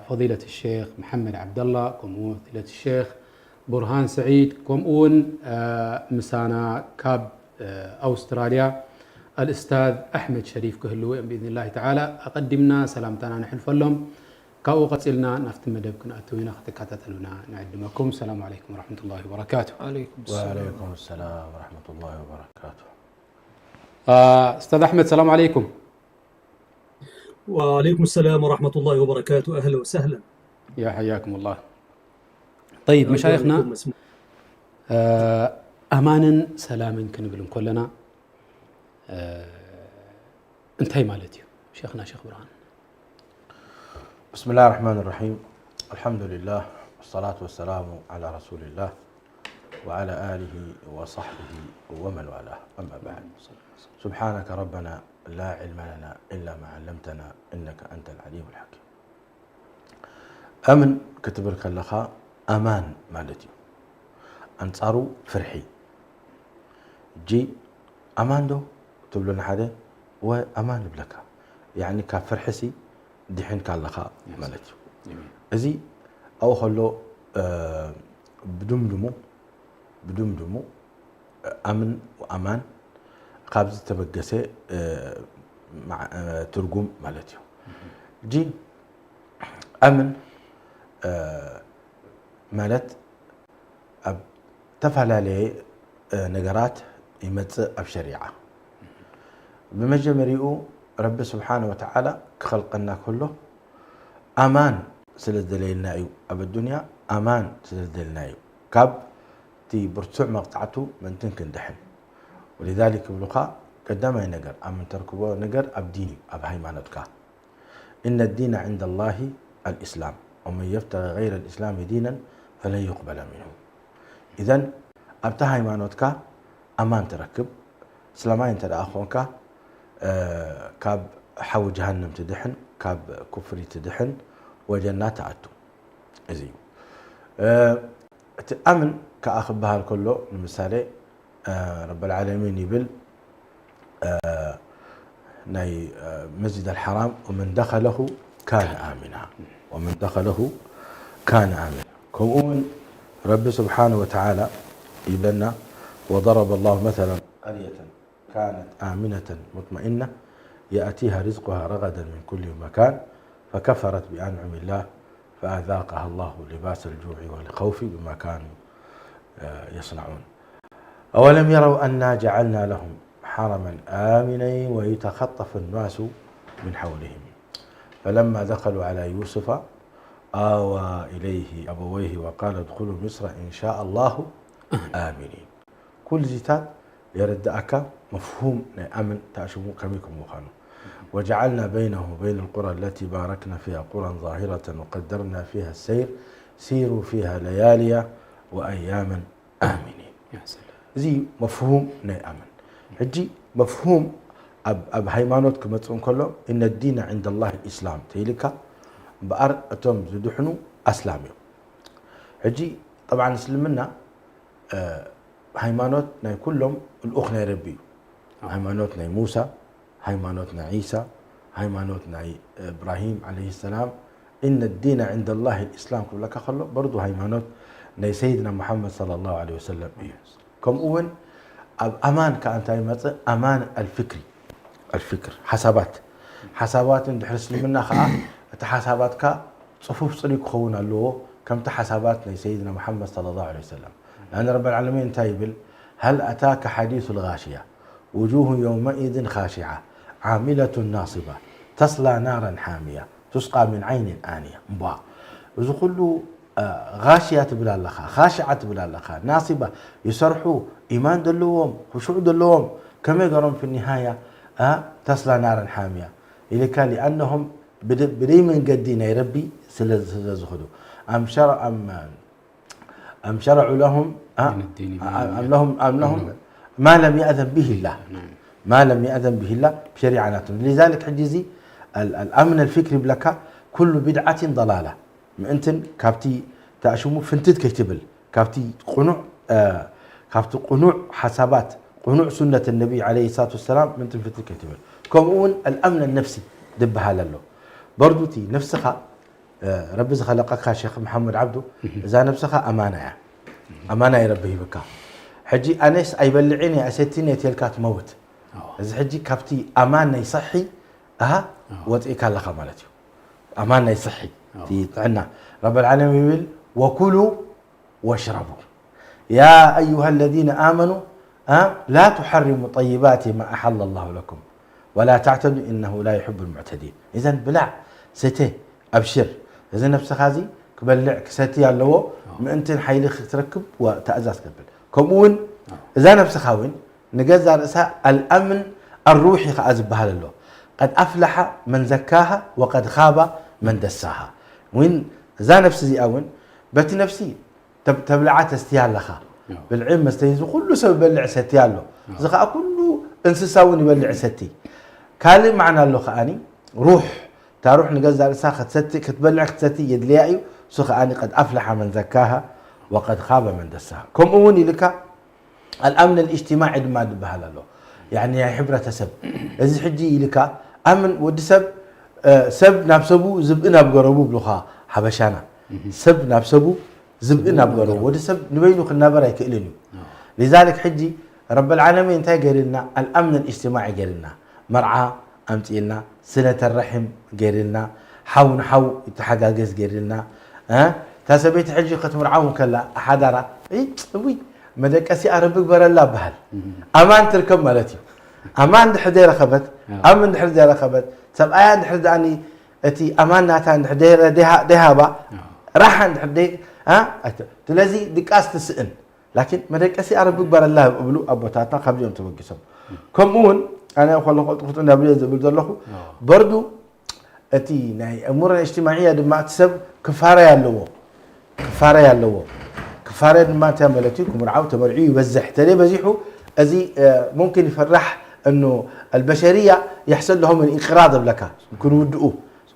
ፈضيلة الشيخ محمد عبد الله، ከምኡ እውን ፈضيلة الشيخ برهان سعيد، ከምኡ እውን ምሳና ካብ ኣውስትራልያ الأستاذ أحمد شريف ክህልዉ እዮም ብإذن الله تعالى። ኣቐዲምና ሰላምታና ነሕልፈሎም። ካብኡ ቀጺልና ናብቲ መደብ ክንኣትው ኢና፣ ክትከታተሉና ንዕድመኩም። ሰላም عليكم ورحمة الله وبركاته. عليكم السلام. وعليكم السلام ورحمة الله وبركاته. أستاذ أحمد، السلام عليكم. وعليكم السلام ورحمة الله وبركاته. أهلا وسهلا. يا حياكم الله. طيب مشايخنا، ኣማንን ሰላምን ክንብል እንከለና እንታይ ማለት እዩ ሸይኽና ሸይኽ ብርሃን? بسم الله الرحمن الرحيم. الحمد لله والصلاة والسلام على رسول الله وعلى آله وصحبه ومن والاه. أما بعد. سبحانك ربنا لا علم لنا إلا ما علمتنا إنك أنت العليم الحكيم. ኣምን ክትብል ከለኻ ኣማን ማለት እዩ። ኣንጻሩ ፍርሒ። እጂ ኣማን ዶ ትብሎ ንሓደ ወ ኣማን ይብለካ። ያዕኒ ካብ ፍርሒ ሲ ድሒንካ ኣለኻ ማለት እዩ። እዚ ኣብኡ ከሎ ብድምድሙ ብድምድሙ ኣምን ኣማን ካብ ዝተበገሰ ትርጉም ማለት እዩ። እጂ ኣምን ማለት ኣብ ተፈላለየ ነገራት ይመጽእ ኣብ ሸሪዓ። ብመጀመሪኡ ረቢ ስብሓነ ወተዓላ ክኸልቀና ከሎ ኣማን ስለ ዝደለየልና እዩ። ኣብ ኣዱንያ ኣማን ስለ ዝደለና እዩ። ካብ እቲ ብርቱዕ መቕጻዕቱ ምእንትን ክንድሕን። ولذلك ይብሉኻ ቀዳማይ ነገር ኣብ ምንተርክቦ ነገር ኣብ ዲን እዩ፣ ኣብ ሃይማኖትካ። إن الدين عند الله الإسلام ومن يبتغ غير الإسلام دينا فلن يقبل منه. إذن ኣብታ ሃይማኖትካ ኣማን ትረክብ። እስላማይ እንተ ደኣ ኾንካ ካብ ሓዊ ጀሃነም ትድሕን፣ ካብ ኩፍሪ ትድሕን፣ ወጀና ትኣቱ። እዚ እዩ። እቲ ኣምን ከኣ ክበሃል ከሎ ንምሳሌ ረብል ዓለሚን ይብል ናይ መስጂድ ኣልሓራም ومن دخله كان آمنا ومن دخله كان آمنا። ከምኡ እውን ረቢ ስብሓነ ወተዓላ ይብለና وضرب الله مثلا قرية كانت آمنة مطمئنة يأتيها رزقها رغدا من كل مكان فكفرت بأنعم الله فأذاقها الله لباس الجوع والخوف بما كانوا يصنعون. أولم يروا أنا جعلنا لهم حرما آمنا ويتخطف الناس من حولهم فلما دخلوا على يوسف آوى إليه أبويه وقال ادخلوا مصر إن شاء الله آمنين. ኩሉ ዚታት የረድኣካ መፍሁም ናይ ኣምን ተኣሽሙ ከመይ ከም ምዃኑ። وجعلنا بينه وبين القرى التي باركنا فيها قرى ظاهرة وقدرنا فيها السير سيروا فيها ليالي وأياما آمنين። እዚ መፍሁም ናይ ኣምን። ሕጂ መፍሁም ኣብ ሃይማኖት ክመፅእ እንከሎ إن الدين عند الله الإسلام ተይልካ እምበኣር እቶም ዝድሕኑ ኣስላም እዮም። ሕጂ ጠብዓን እስልምና ሃይማኖት ናይ ኩሎም ልኡኽ ናይ ረቢ እዩ። ሃይማኖት ናይ ሙሳ፣ ሃይማኖት ናይ ዒሳ፣ ሃይማኖት ናይ እብራሂም ዓለይሂ ሰላም። إن الدين عند الله الإسلام ክብለካ ከሎ በርዱ ሃይማኖት ናይ ሰይድና ሙሓመድ ሰለላሁ ዓለይሂ ወሰለም እዩ። ከምኡ እውን ኣብ ኣማን ከዓ እንታይ ይመፅእ? ኣማን ኣልፍክሪ ኣልፍክር ሓሳባት ሓሳባት እንድሕር እስልምና ከዓ እቲ ሓሳባትካ ፅፉፍ ፅሩይ ክኸውን ኣለዎ ከምቲ ሓሳባት ናይ ሰይድና ሙሓመድ ሰለላሁ ዓለይሂ ወሰለም። لأن رب العالمين እንታይ ይብል? هل أتاك حديث الغاشية وجوه يومئذ خاشعة عاملة ناصبة تصلى نارا حامية تسقى من عين آنية። እምቧ እዚ ኩሉ غاشية ትብል ኣለኻ፣ خاشعة ትብል ኣለኻ፣ ناصبة ይሰርሑ፣ ኢማን ዘለዎም፣ خشوع ዘለዎም ከመይ ገሮም في النهاية تصلى نارا حامية ኢልካ لأنهم ብደይ መንገዲ ናይ ረቢ ስለ ዝኸዱ أم شرع أم أم شرع لهم أم لهم أم لهم ما لم يأذن به الله ما لم يأذن به الله ብሸሪዓ ናቱ። لذلك ሕጂ እዚ الأمن الفكري ይብለካ ኩሉ بدعة ضلالة ምእንትን ካብቲ ተኣሽሙ ፍንትት ከይትብል ካብቲ ቅኑዕ ካብቲ ቅኑዕ ሓሳባት ቅኑዕ ሱነት ነቢ ዓለይሂ ሰላቱ ወሰላም ምእንትን ፍንትት ከይትብል። ከምኡ እውን الأمن النفسي ዝበሃል ኣሎ። በርዱ እቲ ነፍስኻ ረቢ ዝኸለቀካ ሸክ መሓመድ ዓብዱ፣ እዛ ነብስኻ ኣማና እያ። ኣማና እዩ ረቢ ሂብካ። ሕጂ ኣነስ ኣይበልዕን እየ ኣሰትን እየ ተልካ ትመውት። እዚ ሕጂ ካብቲ ኣማን ናይ ሰሒ ኣሃ ወፂእካ ኣለኻ ማለት እዩ። ኣማን ናይ ሰሒ እቲ ጥዕና ረቢ ልዓለም ይብል ወኩሉ ወሽረቡ ያ ኣዩሃ ለዚነ ኣመኑ ላ ትሐሪሙ ጠይባት ማ ኣሓለ ላሁ ለኩም ወላ ተዕተዱ ኢነሁ ላ ዩሕቡ ልሙዕተዲን። ኢዘን ብላዕ ስተ ኣብሽር። እዚ ነብስኻ እዚ ክበልዕ ክሰቲ ኣለዎ ምእንትን ሓይሊ ክትረክብ ተእዛዝ ከብል። ከምኡ እውን እዛ ነብስኻ እውን ንገዛ ርእሳ ኣልኣምን ኣሩሒ ከኣ ዝበሃል ኣሎ። ቀድ ኣፍላሓ መን ዘካሃ ወቀድ ኻባ መን ደሳሃ። እውን እዛ ነብሲ እዚኣ እውን በቲ ነብሲ ተብ- ተብልዓ ተስትያ ኣለኻ። ብልዒ መስተይ እዚ ኩሉ ሰብ ይበልዕ ሰቲ ኣሎ። እዚ ከዓ ኩሉ እንስሳ እውን ይበልዕ ሰቲ። ካልእ ማዕና ኣሎ ከዓኒ ሩሕ እታ ሩሕ ንገዛ ርእሳ ክትሰቲ ክትበልዕ ክትሰቲ የድልያ እዩ። እሱ ከዓኒ ቀድ ኣፍላሓ መን ዘካሃ ወቀድ ኻበ መን ደሳሃ። ከምኡ እውን ኢልካ ኣልኣምን ልእጅትማዒ ድማ ዝበሃል ኣሎ። ያኒ ናይ ሕብረተሰብ እዚ ሕጂ ኢልካ ኣምን ወዲ ሰብ ሰብ ናብ ሰቡ ዝብኢ ናብ ገረቡ ብሉኻ ሓበሻና ሰብ ናብ ሰቡ ዝብኢ ናብ ገረቡ ወዲ ሰብ ንበይኑ ክናበር ኣይክእልን እዩ። ሊዛሊክ ሕጂ ረበልዓለሚን እንታይ ገይርልና ኣልኣምን ልእጅትማዒ ገይርልና መርዓ ኣምፅእልና ስነተ ረሒም ገይርልና ሓው ንሓው ይተሓጋገዝ ገይርልና እታ ሰበይቲ ሕጂ ክትምርዓው ከላ ሓዳራ እውይ መደቀሲኣ ረቢ ግበረላ በሃል ኣማን ትርከብ ማለት እዩ። ኣማን እንድሕር ዘይረኸበት ኣም እንድሕር ዘይረኸበት ሰብኣያ እንድሕር ደኣኒ እቲ ኣማን ናታ እንድሕር ደይሃባ ራሓ እንድሕር ደይ ስለዚ ድቃስ ትስእን ላኪን መደቀሲኣ ረቢ ግበረላ እብሉ ኣቦታትና ካብዚኦም ተበጊሶም። ከምኡ እውን ኣነ ከለኹ ቅልጥፍጡ እንዳብልዮ ዝብል ዘለኹ በርዱ እቲ ናይ እሙር እጅትማዕያ ድማ እቲ ሰብ ክፋረይ ኣለዎ ክፋረይ ኣለዎ ክፋረ ድማ እንታይ ማለት እዩ ክምርዓው ተመርዒዩ ይበዝሕ ተለይ በዚሑ እዚ ሙምኪን ይፈራሕ እኑ ኣልበሸርያ የሕሰል ለሆም ኢንቅራድ እብለካ ክንውድኡ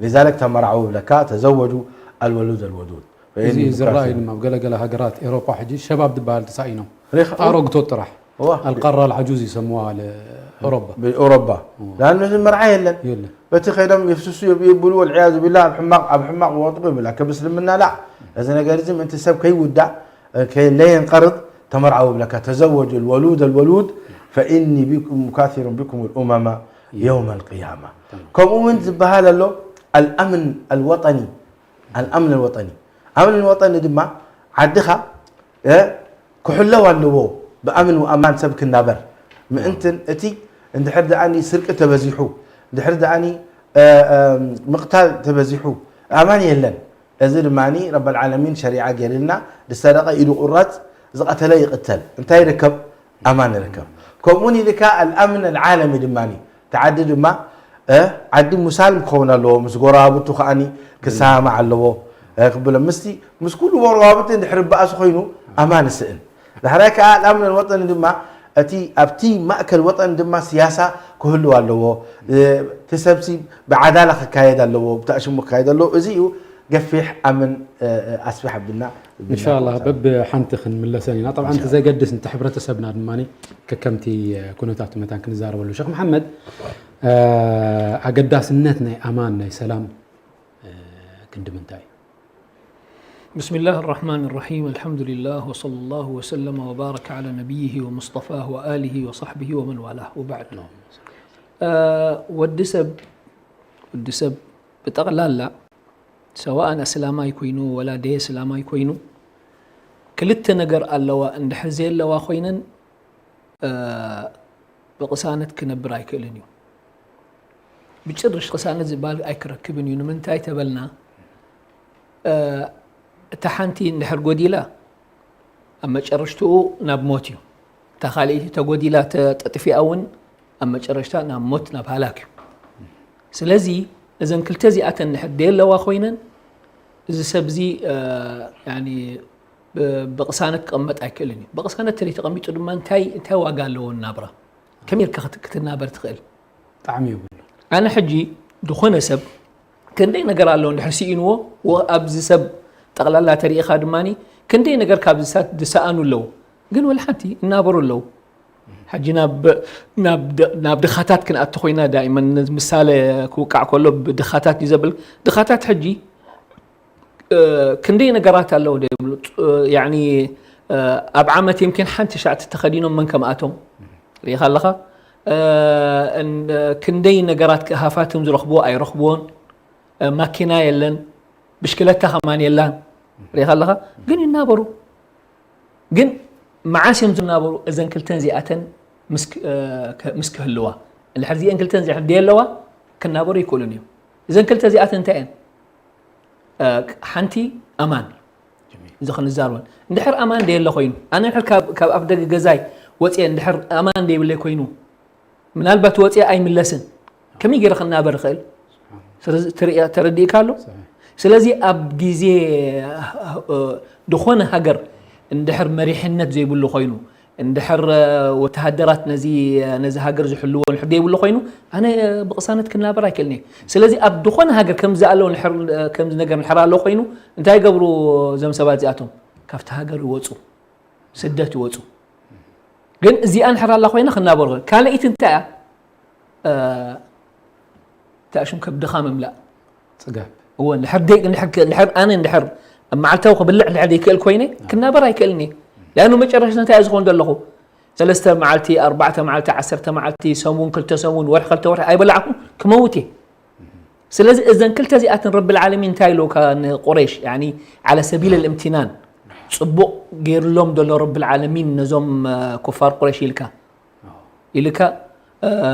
ሊዛለክ ተመርዓው እብለካ ተዘወጁ ኣልወሉድ ኣልወዱድ እዚ ዝረኣዩ ድማ ኣብ ገለገለ ሃገራት ኤሮፓ ሕጂ ሸባብ ዝበሃል ተሳኢኖም ኣሮግቶት ጥራሕ ኣልቃራ ልዓጁዝ ይሰምዋ ኣለ ኦሮባ ብኦሮባ ዳን እዚ መርዓ የለን የለን በቲ ከይዶም የፍስሱ የብሉ ወልዕያዙ ቢላ ኣብ ሕማቅ ኣብ ሕማቅ ወጥቁ ይብላ ከም እስልምና ላ እዚ ነገር እዚ ምእንቲ ሰብ ከይውዳእ ለየንቀርጥ ተመርዓው ብለካ ተዘወጁ ልወሉድ ልወሉድ ፈኢኒ ሙካሲሩን ቢኩም ልኡመማ የውም ልቅያማ ከምኡ እውን ዝበሃል ኣሎ ኣልኣምን ኣልወጠኒ ኣልኣምን ኣልወጠኒ ኣምን ኣልወጠኒ ድማ ዓድኻ ክሕለው ኣለዎ ብኣምን ኣማን ሰብ ክናበር ምእንትን እቲ እንድሕር ደኣኒ ስርቂ ተበዚሑ እንድሕር ደኣኒ ምቕታል ተበዚሑ ኣማን የለን እዚ ድማ ረበልዓለሚን ሸሪዓ ገይርልና ዝሰረቐ ኢዱ ቁረፅ ዝቐተለ ይቕተል እንታይ ይርከብ ኣማን ይርከብ ከምኡን ኢልካ ኣልኣምን ኣልዓለሚ ድማ ተዓዲ ድማ ዓዲ ሙሳልም ክኸውን ኣለዎ ምስ ጎረባብቱ ከዓኒ ክሰማማዕ ኣለዎ ክብሎ ምስቲ ምስ ኩሉ ጎረባብቲ እንድሕር በኣስ ኮይኑ ኣማን ስእን ዳሕራይ ከዓ ኣልኣምን ወጠን ድማ እቲ ኣብቲ ማእከል ወጠን ድማ ስያሳ ክህልው ኣለዎ እቲ ሰብሲ ብዓዳላ ክካየድ ኣለዎ ብታእሽሙ ክካየድ ኣለዎ እዚ እዩ ገፊሕ ኣምን ኣስፊሕ ኣብልና እንሻላ በብ ሓንቲ ክንምለሰን ኢና ጠብዓ እቲ ዘገድስ እንተ ሕብረተሰብና ድማ ከከምቲ ኩነታት መታን ክንዛረበሉ ሸክ መሓመድ ኣገዳስነት ናይ ኣማን ናይ ሰላም ክንዲ ምንታይ እዩ بسم الله الرحمن الرحيم الحمد لله وصلى الله وسلم وبارك على نبيه ومصطفاه وآله وصحبه ومن والاه وبعد ወዲ ሰብ ወዲ ሰብ ብጠቕላላ ሰዋእን ኣስላማይ ኮይኑ ወላ ደየ እስላማይ ኮይኑ ክልተ ነገር ኣለዋ እንድሕር ዘየለዋ ኮይነን ብቕሳነት ክነብር ኣይክእልን እዩ። ብጭርሽ ቅሳነት ዝበሃል ኣይክረክብን እዩ። ንምንታይ ተበልና እታ ሓንቲ እንድሕር ጎዲላ ኣብ መጨረሽትኡ ናብ ሞት እዩ። እታ ካልኣይቲ ተጎዲላ ተጠጥፊኣ እውን ኣብ መጨረሽታ ናብ ሞት ናብ ሃላክ እዩ። ስለዚ እዘን ክልተ እዚኣተን እንድሕር ደየለዋ ኮይነን እዚ ሰብ እዚ ብቕሳነት ክቕመጥ ኣይክእልን እዩ። ብቕሳነት ተለይ ተቐሚጡ ድማ እንታይ እንታይ ዋጋ ኣለዎ ናብራ? ከመይ ኢልካ ክትናበር ትኽእል? ጣዕሚ ይብሉ። ኣነ ሕጂ ዝኾነ ሰብ ክንደይ ነገር ኣሎ እንድሕር ስኢንዎ ኣብዚ ሰብ ጠቕላላ ተሪኢኻ ድማ ክንደይ ነገር ካብ ዝሳት ዝሰኣኑ ኣለዉ። ግን ወላ ሓንቲ እናበሩ ኣለዉ። ሕጂ ናብ ናብ ድ- ናብ ድኻታት ክንኣቲ ኮይና፣ ዳይመን ምሳሌ ክውቃዕ ከሎ ብድኻታት እዩ ዘብል። ድኻታት ሕጂ እ፣ ክንደይ ነገራት ኣለዉ ዶ ይብሉ? እ፣ ያኒ እ፣ ኣብ ዓመት የምኪን ሓንቲ ሻዕቲ ተኸዲኖም መን ከምኣቶም ርኢኻ ኣለኻ። እ፣ እን- ክንደይ ነገራት ሃፋትም ዝረኽብዎ ኣይረኽብዎን። እ፣ ማኪና የለን፣ ብሽክለታ ከማን የላን። ርኢኻ ኣለኻ። ግን ይናበሩ። ግን መዓስ እዮም ዝናበሩ? እዘን ክልተን እዚኣተን ምስ ክ- እ፣ ከ- ምስ ክህልዋ። እንድሕር እዚአን ክልተን እዚኣተን ደየለዋ ክናበሩ ይክእሉን እዮም። እዘን ክልተ እዚኣተን እንታይ እየን? እ፣ ሓንቲ ኣማን እዩ። እዚ ክንዛርበን እንድሕር ኣማን ደየለ ኮይኑ፣ ኣነ እንድሕር ካብ ካብ ኣፍ ደገ ገዛይ ወፅየ እንድሕር ኣማን ደይብለይ ኮይኑ፣ ምናልባት ወፅየ ኣይምለስን። ከመይ ገይረ ክናበር ይኽእል? ስለዚ ትርኢ- ተረዲእካ ኣሎ። ስለዚ ኣብ ግዜ እ፣ ዝኾነ ሃገር እንድሕር መሪሕነት ዘይብሉ ኮይኑ፣ እንድሕር እ፣ ወተሃደራት ነዚ ነዚ ሃገር ዝሕልዎ እንድሕር ዘይብሉ ኮይኑ፣ ኣነ ብቕሳነት ክናበር ኣይክእልን እየ። ስለዚ ኣብ ዝኾነ ሃገር ከምዚ ኣሎ እንድሕር ከምዚ ነገር እንድሕር ኣሎ ኮይኑ፣ እንታይ ይገብሩ እዞም ሰባት እዚኣቶም? ካብቲ ሃገር ይወፁ፣ ስደት ይወፁ። ግን እዚኣ እንድሕር ኣላ ኮይና ክናበሩ። ካልኣይቲ እንታይ እያ? እ፣ ተኣሽም ከብድኻ ምምላእ። ፅጋብ እወ፣ እንድሕር ደይ- እንድሕር ከ- እንድሕር ኣነ እንድሕር ኣብ መዓልታዊ ክብልዕ እንድሕር ዘይክእል ኮይነ ክናበር ኣይክእልን እየ። ሊኣኑ መጨረሻ እንታይ እየ ዝኾን ዘለኹ? ሰለስተ መዓልቲ፣ ኣርባዕተ መዓልቲ፣ ዓሰርተ መዓልቲ፣ ሰሙን፣ ክልተ ሰሙን፣ ወርሒ፣ ክልተ ወርሒ ኣይበላዕኩም ክመውት እየ። ስለዚ እዘን ክልተ እዚኣትን ረብል ዓለሚን እንታይ ኢሉ ካ ንቁረይሽ፣ ያኒ ዓለ ሰቢል ልእምትናን ፅቡቕ ገይርሎም ዘሎ ረብል ዓለሚን ነዞም እ፣ ኩፋር ቁረይሽ ኢልካ ኢልካ እ፣ እ፣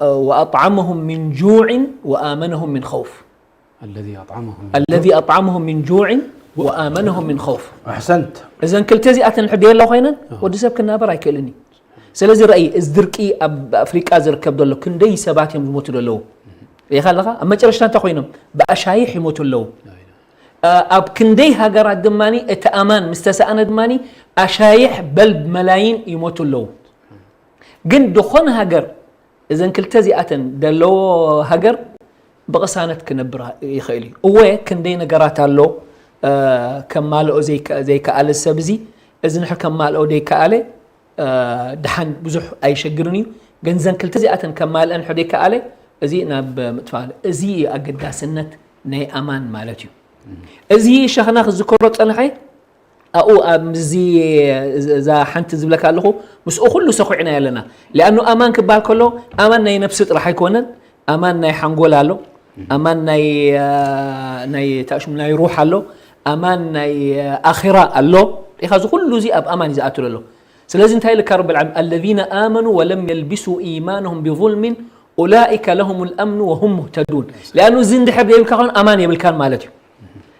እ፣ ወኣጥዓመሁም ሚን ጁዕን ወኣመነሁም ሚን ኸውፍ። الذي أطعمهم الذي أطعمهم من جوع وآمنهم من خوف. أحسنت እዘን ክልተ እዚኣተን ሕዲ የለ ኮይነን ወዲ ሰብ ክናበር ኣይክእልን እዩ። ስለዚ ረኣይ እዚ ድርቂ ኣብ ኣፍሪቃ ዝርከብ ዘሎ ክንደይ ሰባት እዮም ዝሞቱ ዘለዉ ርኢኻ ኣለኻ። ኣብ መጨረሽታ እንታይ ኮይኖም ብኣሻይሕ ይሞቱ ኣለዉ። እ፣ ኣብ ክንደይ ሃገራት ድማ እቲ ኣማን ምስ ተሰኣነ ድማ ኣሻይሕ በል መላይን ይሞቱ ኣለዉ። ግን ዝኾነ ሃገር እዘን ክልተ እዚኣተን ዘለዎ ሃገር ብቕሳነት ክነብር ይኽእል እዩ። እወ ክንደይ ነገራት ኣሎ እ፣ ከማልኦ ዘይከ- ዘይከኣለ ሰብ እዚ እዚ ንሕር ከማልኦ ዘይከኣለ እ፣ ድሓን ብዙሕ ኣይሸግርን እዩ። ግን እዘን ክልተ እዚኣተን ከማልአን ሕር ዘይከኣለ እዚ ናብ ምጥፋእ። እዚ እዩ ኣገዳስነት ናይ ኣማን ማለት እዩ። እዚ ሸኽና ክዝከሮ ፀንሐ ኣብኡ ኣብዚ እዛ ሓንቲ ዝብለካ ኣለኹ ምስኡ ኩሉ ሰኹዕና ኣለና። ሊኣኑ ኣማን ክበሃል ከሎ ኣማን ናይ ነብሲ ጥራሕ ኣይኮነን፣ ኣማን ናይ ሓንጎል ኣሎ፣ ኣማን ናይ እ፣ ናይ ታሽሙ ናይ ሩሕ ኣሎ፣ ኣማን ናይ እ፣ ኣኺራ ኣሎ። ኢኻ እዚ ኩሉ እዚ ኣብ ኣማን እዩ ዝኣቱ ዘሎ። ስለዚ እንታይ ኢልካ ረብል ዓለሚን الذين آمنوا ولم يلبسوا إيمانهم بظلم أولئك لهم الأمن وهم مهتدون። ሊኣኑ እዚ እንድሕር ዘይብልካ ኾን ኣማን የብልካን ማለት እዩ።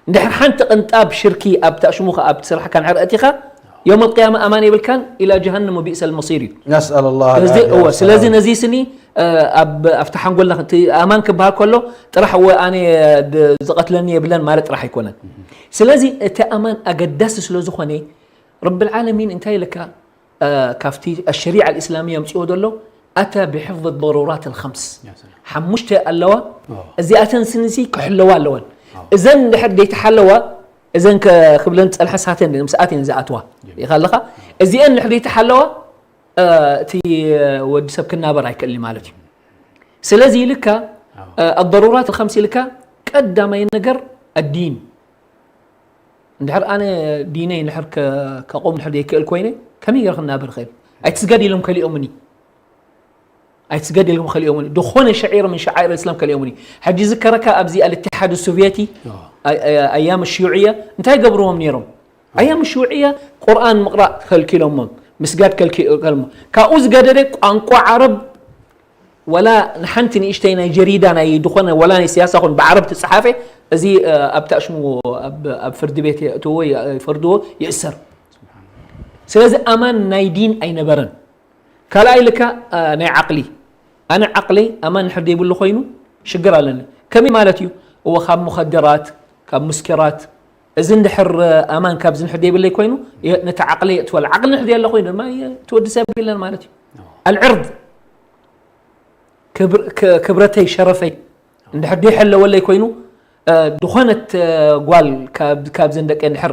እንድሕር ሓንቲ ቅንጣብ ሽርኪ ኣብ ታሽሙኻ ኣብ ስራሕካ እንድሕር ኣእቲኻ የውም ኣልቅያማ ኣማን የብልካን إلى جهنم وبئس المصير እዩ። نسأل الله ስለዚ العافية እወ والسلامة. ስለዚ ነዚ ስኒ እ፣ ኣብ ኣብቲ ሓንጎልና እቲ ኣማን ክበሃል ከሎ ጥራሕ እወ ኣነ ድ- ዝቐትለኒ የብለን ማለት ጥራሕ ኣይኮነን። ስለዚ እቲ ኣማን ኣገዳሲ ስለ ዝኾነ ረብል ዓለሚን እንታይ ኢልካ እ፣ ካብቲ ኣሸሪዓ ኣልእስላሚያ ኣምፅኦ ዘሎ ኣታ ብሕፍظ ضرورات الخمس ሓሙሽተ ኣለዋ። እዚኣተን ስንሲ ክሕለዋ ኣለወን። እዘን እንድሕር ደይተሓለዋ እዘን ከ- ክብለን ፀንሐ ሳተን ምስኣት እየን ዝኣትዋ ኢኻ ኣለኻ። እዚአን እንድሕር ደይተሓለዋ እ፣ እቲ ወዲ ሰብ ክናበር ኣይክእልን ማለት እዩ። ስለዚ ኢልካ እ፣ الضرورات الخمس ኢልካ ቀዳማይ ነገር ኣዲን እንድሕር ኣነ ዲነይ እንድሕር ከ- ከቆም እንድሕር ዘይክእል ኮይነ ከመይ ገይረ ክናበር ይኽእል? ኣይትስገድ ኢሎም ከሊኦምኒ ኣይትስገድ ኢሎም ከሊኦምኒ ዝኾነ ሸዒር ምን ሸዓይር እስላም ከሊኦምኒ። ሕጂ ዝከረካ ኣብዚ ኣልትሓድ ሶቪየቲ ኣያም ሽዩዕያ እንታይ ገብርዎም ነይሮም? ኣያም ሽዩዕያ ቁርኣን ምቕራእ ከልኪሎሞም፣ ምስጋድ ከልኪሎሞ። ካብኡ ዝገደደ ቋንቋ ዓረብ ወላ ንሓንቲ ንእሽተይ ናይ ጀሪዳ ናይ ዝኾነ ወላ ናይ ስያሳ ኹን ብዓረብ ትጸሓፈ እዚ ኣብ ታሽሙ ኣብ ፍርዲ ቤት የእትዎ ይፈርድዎ ይእሰር። ስለዚ ኣማን ናይ ዲን ኣይነበረን። ካልኣይ ልካ ናይ ዓቕሊ ኣነ ዓቕለይ ኣማን ንሕር ዘይብሉ ኮይኑ ሽግር ኣለኒ። ከመይ ማለት እዩ? እወ ካብ ሙኸደራት ካብ ሙስኪራት እዚ እንድሕር ኣማን ካብዚ ንሕር ዘይብለይ ኮይኑ ነቲ ዓቕለይ የእትወል ዓቕሊ ንሕር የለ ኮይኑ ድማ ትወዲ ሰብ የለን ማለት እዩ። ኣልዕርድ ክብረተይ ሸረፈይ እንድሕር ደይሐለወለይ ኮይኑ ዝኾነት ጓል ካብዘን ደቂ እንድሕር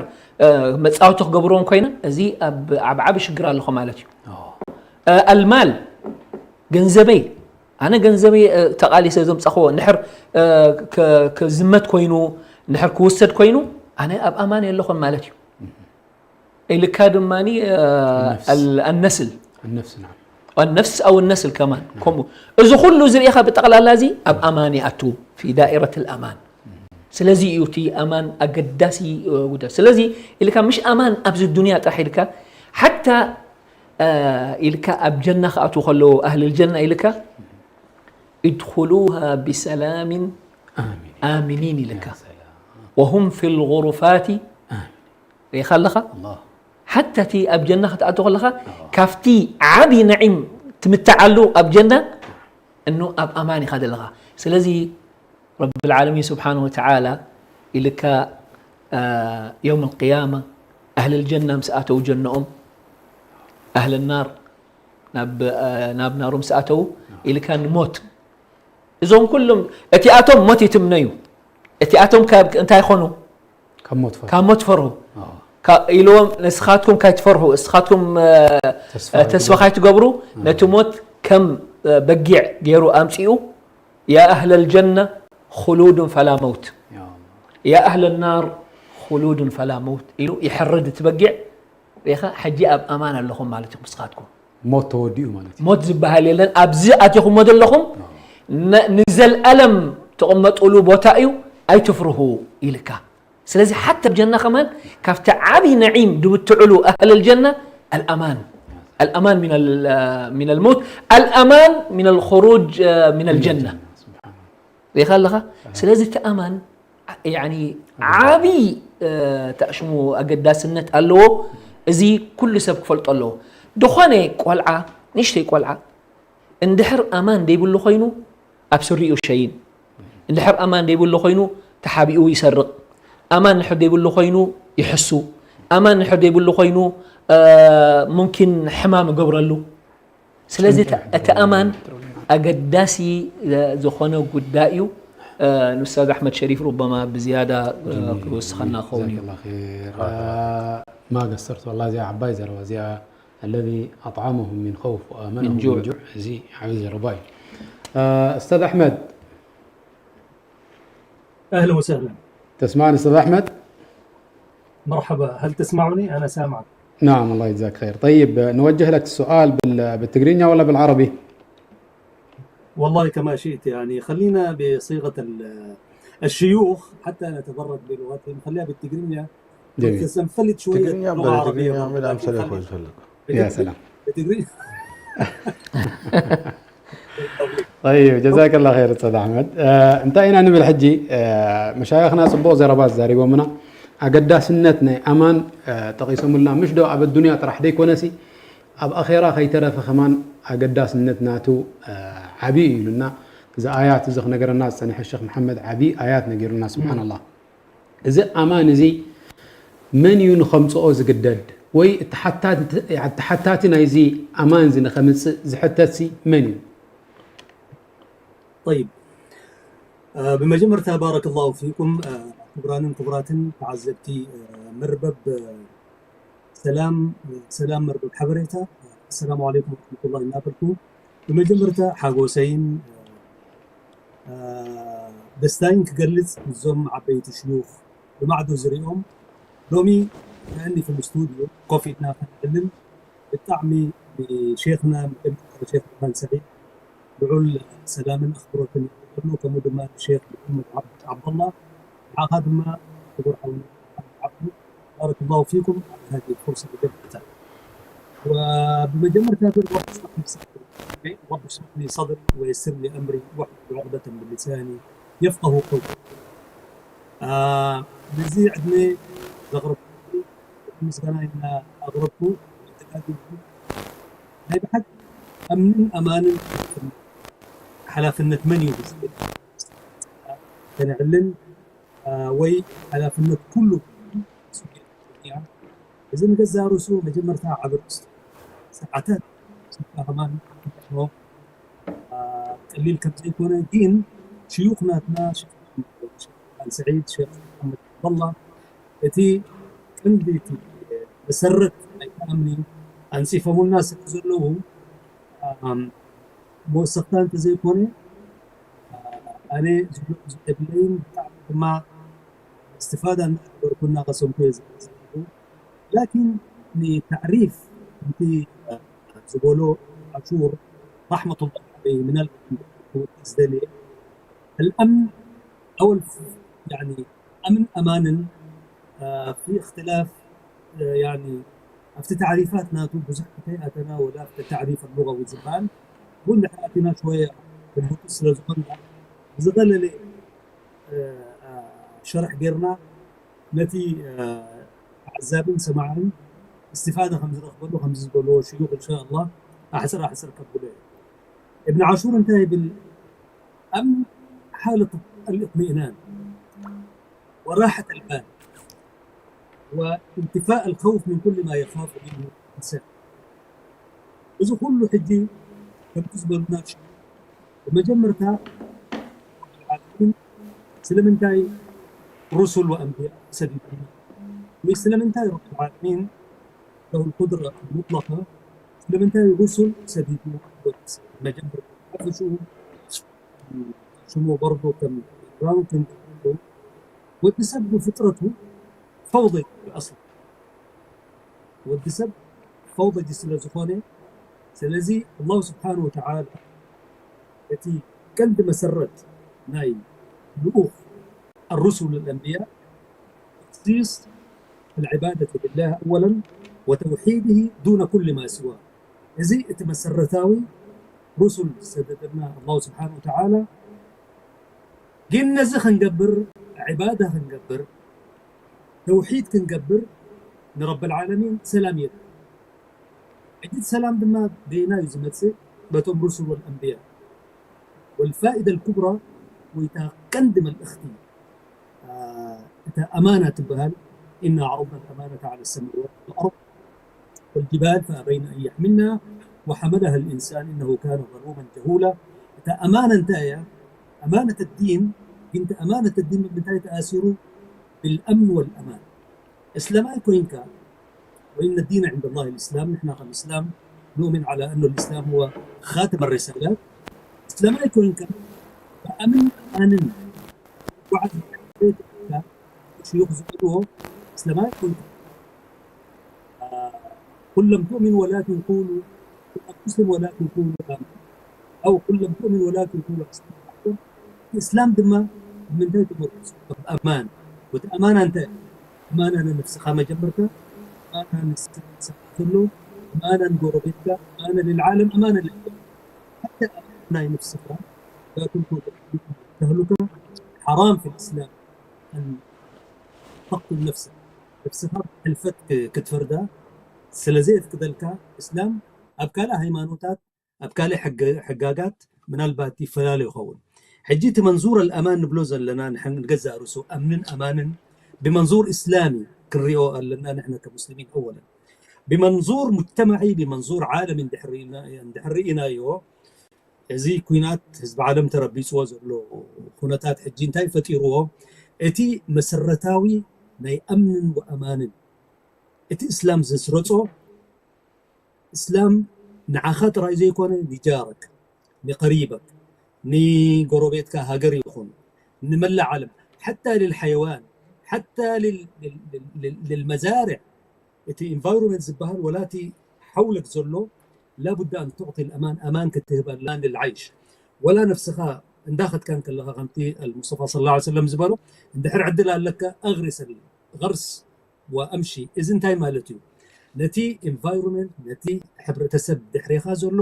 መፃወቲ ክገብርዎም ኮይነ እዚ ኣብ ዓብዓቢ ሽግር ኣለኹ ማለት እዩ። ኣልማል፣ ገንዘበይ፣ ኣነ ገንዘበይ ተቓሊሰ ዘምፃኽዎ እንድሕር ክዝመት ኮይኑ፣ እንድሕር ክውሰድ ኮይኑ፣ ኣነ ኣብ ኣማን የለኹን ማለት እዩ። ኢልካ ድማ ኣነስል ነፍስ ና ነፍስ ኣው ነስል ከማን ከምኡ፣ እዚ ኩሉ ዝርእኻ ብጠቕላላ እዚ ኣብ ኣማን ይኣቱ፣ ፊ ዳኢረት ኣማን። ስለዚ እዩ እቲ ኣማን ኣገዳሲ ጉዳይ። ስለዚ ኢልካ ምሽ ኣማን ኣብዚ ዱንያ ጥራሕ ኢልካ ሓታ ኢልካ ኣብ ጀና ክኣትዉ ከለዉ ኣህል ጀና ኢልካ ادخلوها بسلام آمنين ኢልካ وهم في الغرفات ርኢኻ ኣለኻ ሓታ እቲ ኣብ ጀና ክትኣቱ ከለኻ ካብቲ ዓብዪ ነዒም ትምትዓሉ ኣብ ጀና እኑ ኣብ ኣማን ኢኻ ዘለኻ። ስለዚ ረብል ዓለሚን ስብሓን ወተዓላ ኢልካ የውም ልቅያማ ኣህል ልጀና ምስ ኣተው ጀነኦም ኣህል ናር ናብ ናሩ ምስ ኣተው ኢልካ ንሞት እዞም ኩሉም እቲኣቶም ሞት ይትምነዩ። እቲኣቶም እንታይ ይኾኑ? ካብ ሞት ፈርሁ። ካብ ሞት ፈርሁ። ኢልዎም ንስኻትኩም ካይትፈርሁ፣ እስኻትኩም ተስፋ ካይትገብሩ፣ ነቲ ሞት ከም በጊዕ ገይሩ ኣምፂኡ يا أهل الجنة خلود فلا موت يا أهل النار خلود فلا موت ኢሉ ይሕርድ እቲ በጊዕ። ሪኢኻ ሕጂ ኣብ ኣማን ኣለኹም ማለት እዩ ንስኻትኩም። ሞት ተወዲኡ ማለት እዩ። ሞት ዝበሃል የለን። ኣብዚ ኣቲኹሞ ዘለኹም ንዘልኣለም ትቕመጥሉ ቦታ እዩ፣ ኣይትፍርሁ ኢልካ። ስለዚ ሓታ ኣብ ጀና ከማን ካብቲ ዓብዪ ነዒም ድብትዕሉ ኣህል ልጀና ኣልኣማን ኣልኣማን ሚን ልመውት ኣልኣማን ሚን ልኹሩጅ ሚን ልጀና ሪኢኻ ኣለኻ። ስለዚ እቲ ኣማን ዓብዪ ተእሽሙ ኣገዳስነት ኣለዎ። እዚ ኩሉ ሰብ ክፈልጦ ኣለዎ። ድኾነ ቆልዓ ንእሽተይ ቆልዓ እንድሕር ኣማን ደይብሉ ኮይኑ ኣብ ስሪኡ ሸይን፣ እንድሕር ኣማን ደይብሉ ኮይኑ ተሓቢኡ ይሰርቕ፣ ኣማን እንድሕር ደይብሉ ኮይኑ ይሕሱ፣ ኣማን እንድሕር ደይብሉ ኮይኑ ሙምኪን ሕማም ይገብረሉ። ስለዚ እቲ ኣማን ኣገዳሲ ዝኾነ ጉዳይ እዩ። ንኡስታዝ ኣሕመድ ሸሪፍ ሩበማ ብዝያዳ ክውስኸና ክኸውን እዩ። ما قصرت والله እዚኣ ዓባይ ዘረባ እዚኣ الذي أطعمهم من خوف وآمنهم من جوع እዚ ዓብይ ዘረባ እዩ። ኡስታዝ ኣሕመድ أهلا وسهلا تسمعني أستاذ أحمد؟ مرحبا، هل تسمعني؟ أنا سامعك. نعم، الله يجزاك خير. طيب، نوجه لك السؤال بال- بالتقرينيا ولا بالعربي؟ والله كما شئت، يعني خلينا بصيغة ال- الشيوخ حتى نتبرك بلغتهم، خليها بالتقرينيا. جميل. بس نفلت شوية ትግርኛ لغة በል፣ عربية ትግርኛ برضو، ምን لكن ኣምሰለ خلي- ይኮን ዝፈልጥ። يا سلام. بتقري- طيب، جزاك الله خير أستاذ أحمد. እንታይ ኢና ንብል ሕጂ? መሻይኽና ፅቡቕ ዘረባ ተዛሪቦምና። ኣገዳስነት ናይ ኣማን ጠቒሶምልና። ምሽ ዶ ኣብ ኣዱንያ ጥራሕ ደይኮነሲ ኣብ ኣኼራ ከይተረፈ ከማን ኣገዳስነት ናቱ ዓብዪ እዩ ኢሉና። እዚ ኣያት እዚ ክነገረና ዝፀንሐ ሸኽ መሓመድ ዓብዪ ኣያት ነጊሩና። ስብሓንላህ። እዚ ኣማን እዚ መን እዩ ንኸምፅኦ ዝግደድ? ወይ እቲ ሓታቲ ናይዚ ኣማን እዚ ንኸምፅእ ዝሕተትሲ መን እዩ? طيب ብመጀመርታ ባረከላሁ ፊኩም ክቡራንን ክቡራትን ተዓዘብቲ መርበብ ሰላም ሰላም መርበብ ሓበሬታ ኣሰላሙ ዓለይኩም ወረሕመቱላሂ እናበልኩ ብመጀመርታ ሓጎሰይን ደስታይን ክገልፅ እዞም ዓበይቲ ሽዩኽ ብማዕዶ ዝሪኦም ሎሚ ከእኒ ፊ ስቱድዮ ኮፍ ኢልና ከነዕልል ብጣዕሚ ንሼኽና መጀመርታ ሼኽ ዑስማን ሰዒድ ልዑል ሰላምን ኣኽብሮትን የቕርበሉ፣ ከምኡ ድማ ንሼኽ መሐመድ ዓብድ ዓብደላ ንዓኻ ድማ ክቡር ሓውና ዓብዱ بارك الله فيكم على هذه الفرصة الجميلة. وبمجمرة رب اشرح لي صدري رب اشرح لي صدري ويسر لي أمري واحلل عقدة من لساني يفقه قولي. ነዚ ዕድመ ዘቕረብኩ ምስጋና ኢና ኣቕረብኩ። ናይ ብሓቂ ኣምንን ኣማንን ሓላፍነት መን እዩ ዝብል ከነዕልል ወይ ሓላፍነት ኩሉ እያ። እዚ ንገዛ ርእሱ መጀመርታ ዓቢ ርእሱ ሰዓታት ስልካ ከማን ቀሊል ከም ዘይኮነ ግን ሽዩኽ ናትና ሸይኽ ስዒድ ሸይኽ መሓመድ ዓብደላ እቲ ቀንዲ እቲ መሰረት ናይ ተኣምኒ ኣንፂፎምልና ስለ ዘለዉ መወሰኽታ እንተዘይኮነ ኣነ ዝብለይን ብጣዕሚ ድማ እስትፋዳ እናገበርኩ እናቐሰምኩ እየ ዘለኹ። ላኪን ንታዕሪፍ እቲ ዝበሎ ዓሹር ራሕመቱላሂ ዓለይሂ ምናልባት ክወቅስ ደልየ الأمن أو الف- يعني أمن أمانا في اختلاف يعني ኣብቲ ታዕሪፋት ናቱ ብዙሕ ከይኣተና ወላ ኣብቲ ታዕሪፍ ኣሉጋዊ ዝበሃል እውን ድሕር ኣቲና ሽወያ ብልህቱ ስለ ዝኾንና ብዝቐለለ ሸርሕ ጌርና ነቲ ተዓዛብን ሰማዕን እስትፋዳ ከም ዝረኽበሉ ከምዚ ዝበልዎ ሽዩኽ እንሻ ኣላህ ኣሕፅር ኣሕፅር ከብሎ እየ። እብን ዓሹር እንታይ ይብል? أمن حالة الاطمئنان وراحة البال وانتفاء الخوف من كل ما يخاف منه الإنسان. እዚ ኩሉ ሕጂ ከምቲ ዝበሉና ብመጀመርታ ስለምንታይ ሩሱል ወኣንብያ ሰዲድና ወይ ስለምንታይ ረብ ዓለሚን له القدرة المطلقة ስለምንታይ ሩሱል ሰዲዱ መጀመርታ ሽሙ በርዶ ከም ራውንትን ወዲ ሰብ ብፍጥረቱ ፈውض ኣስሊ ወዲ ሰብ ፈውض ስለ ዝኾነ ስለዚ الله سبحانه وتعالى እቲ ቀንዲ መሰረት ናይ ልኡኽ الرسل والأنبياء تخصيص العبادة لله أولا وتوحيده دون كل ما سواه እዚ እቲ መሰረታዊ ሩሱል ዝሰደደና الله سبحانه وتعالى ግን ነዚ ክንገብር ዒባዳ ክንገብር ተውሒድ ክንገብር ንረብ العالمين ሰላም የድሊ ሕጂ ሰላም ድማ በየናይ እዩ ዝመፅእ በቶም ሩሱል والأنبياء والفائدة الكبرى ወይ እታ ቀንዲ መልእኽቲ እታ ኣማና ትበሃል إنا عرضنا الأمانة على السماوات والأرض والجبال فأبين أن يحملنها وحملها الإنسان إنه كان ظلوما جهولا እታ ኣማና እንታይ እያ ኣማነት ዲን ግን ኣማነት ዲን ብምንታይ ተኣሲሩ بالأمن والأمان እስላማይ ኮይንካ وإن الدين عند الله الإسلام ንሕና ከም እስላም نؤمن على أن الإسلام هو خاتم الرسالات እስላማይ ኮይንካ ብኣምን ኣማንን ጓዓዝ ሽዩኽ ዝበልዎ እስላማይ ኮይንካ قل لم تؤمنوا ولكن قولوا مسلم ولكن قولوا آمنا أو قل لم تؤمنوا ولكن قولوا أسلمنا እስላም ድማ ምንታይ ተመርኩስ ኣማን ወቲ ኣማና እንታይ ኣማና ንነፍስኻ መጀመርታ ኣማና ንስኻ ዘሎ ኣማና ንጎረቤትካ ኣማና للعالم ኣማና لله حتى ናይ ነፍስኻ لا تلقوا بأيديكم إلى التهلكة حرام في الإسلام أن تقتل نفسك ነፍስኻ ሕልፈት ክትፈርዳ ስለ ዘየፍቅደልካ እስላም ኣብ ካልእ ሃይማኖታት ኣብ ካልእ ሕጋጋት ምናልባት ይፈላለ ይኸውን ሕጂ እቲ መንዙር الأمان ንብሎ ዘለና ንገዛእ ርእሱ ኣምንን ኣማንን ብመንዙር እስላሚ ክንሪኦ ኣለና ንሕና ከሙስሊሚን أولا ብመንዙር مجتمعي ብመንዙር ዓለም እንድሕር ኢናዮ እዚ ኩናት ህዝቢ ዓለም ተረቢፅዎ ዘሎ ኩነታት ሕጂ እንታይ ፈጢርዎ እቲ መሰረታዊ ናይ ኣምንን ወኣማንን እቲ እስላም ዘስረፆ እስላም ንዓኻ ጥራይ ዘይኮነ ንጃረክ ንቀሪበክ ንጎረቤትካ ሃገር ይኹን ንመላእ ዓለም ሓታ ልልሓይዋን ሓታ ልልመዛርዕ እቲ environment ዝበሃል ወላ እቲ ሓውለክ ዘሎ ላቡዳ ኣን ትዕጢ ኣማን ኣማን ክትህብ ኣላ ልልዓይሽ ወላ ነፍስኻ እንዳኸድካ እንከለኻ ከምቲ المصطفى صلى الله عليه وسلم ዝበሎ እንድሕር ዕድል ኣለካ أغرس الغرس وأمشي እዚ እንታይ ማለት እዩ ነቲ environment ነቲ ሕብረተሰብ ድሕሬኻ ዘሎ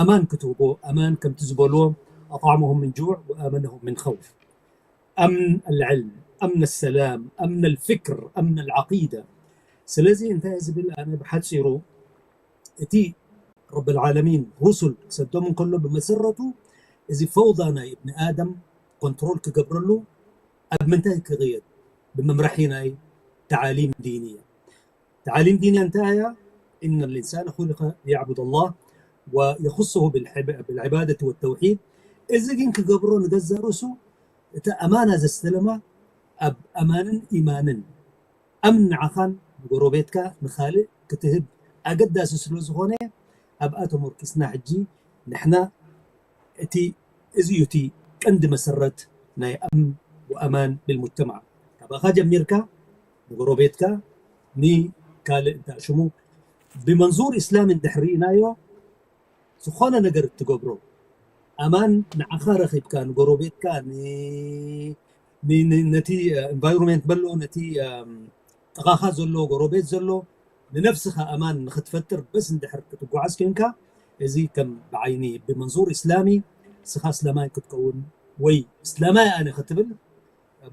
ኣማን ክትህቦ ኣማን ከምቲ ዝበልዎ أطعمهم من جوع وآمنهم من خوف أمن العلم أمن السلام أمن الفكر أمن العقيدة ስለዚ እንታይ ዝብል ኣነ ብሓፂሩ እቲ ረብ العالمين ሩሱል ክሰዶም እንከሎ ብመሰረቱ እዚ ፈውዳ ናይ እብኒ ኣደም ኮንትሮል ክገብረሉ ኣብ ምንታይ ክቕየድ ብመምርሒ ናይ ተዓሊም ዲንያ ተዓሊም ዲንያ እንታይ እያ إن الإنسان خلق ليعبد الله ويخصه بالعبادة والتوحيد እዚ ግን ክገብሮ ንገዛ ርእሱ እቲ ኣማና ዘስተለማ ኣብ ኣማንን ኢማንን ኣምን ንዓኻን ንጎረቤትካ ንኻልእ ክትህብ ኣገዳሲ ስለ ዝኾነ ኣብኣ ተመርኪስና ሕጂ ንሕና እቲ እዚ እዩ እቲ ቀንዲ መሰረት ናይ ኣምን ወኣማን ብልሙጅተማዕ። ካባኻ ጀሚርካ ንጎረቤትካ ንካልእ እንታ ሽሙ ብመንዙር ኢስላም እንድሕር ርኢናዮ ዝኾነ ነገር እትገብሮ ኣማን ንዓኻ ረኺብካ ንጎረቤትካ ን- ን- ን- ነቲ environment በሎ ነቲ ጥቓኻ ዘሎ ጎረቤት ዘሎ ንነፍስኻ ኣማን ንኽትፈጥር በስ እንድሕር ክትጓዓዝ ኮንካ እዚ ከም ብዓይኒ ብመንዙር እስላሚ ንስኻ እስላማይ ክትከውን ወይ እስላማይ ኣነ ክትብል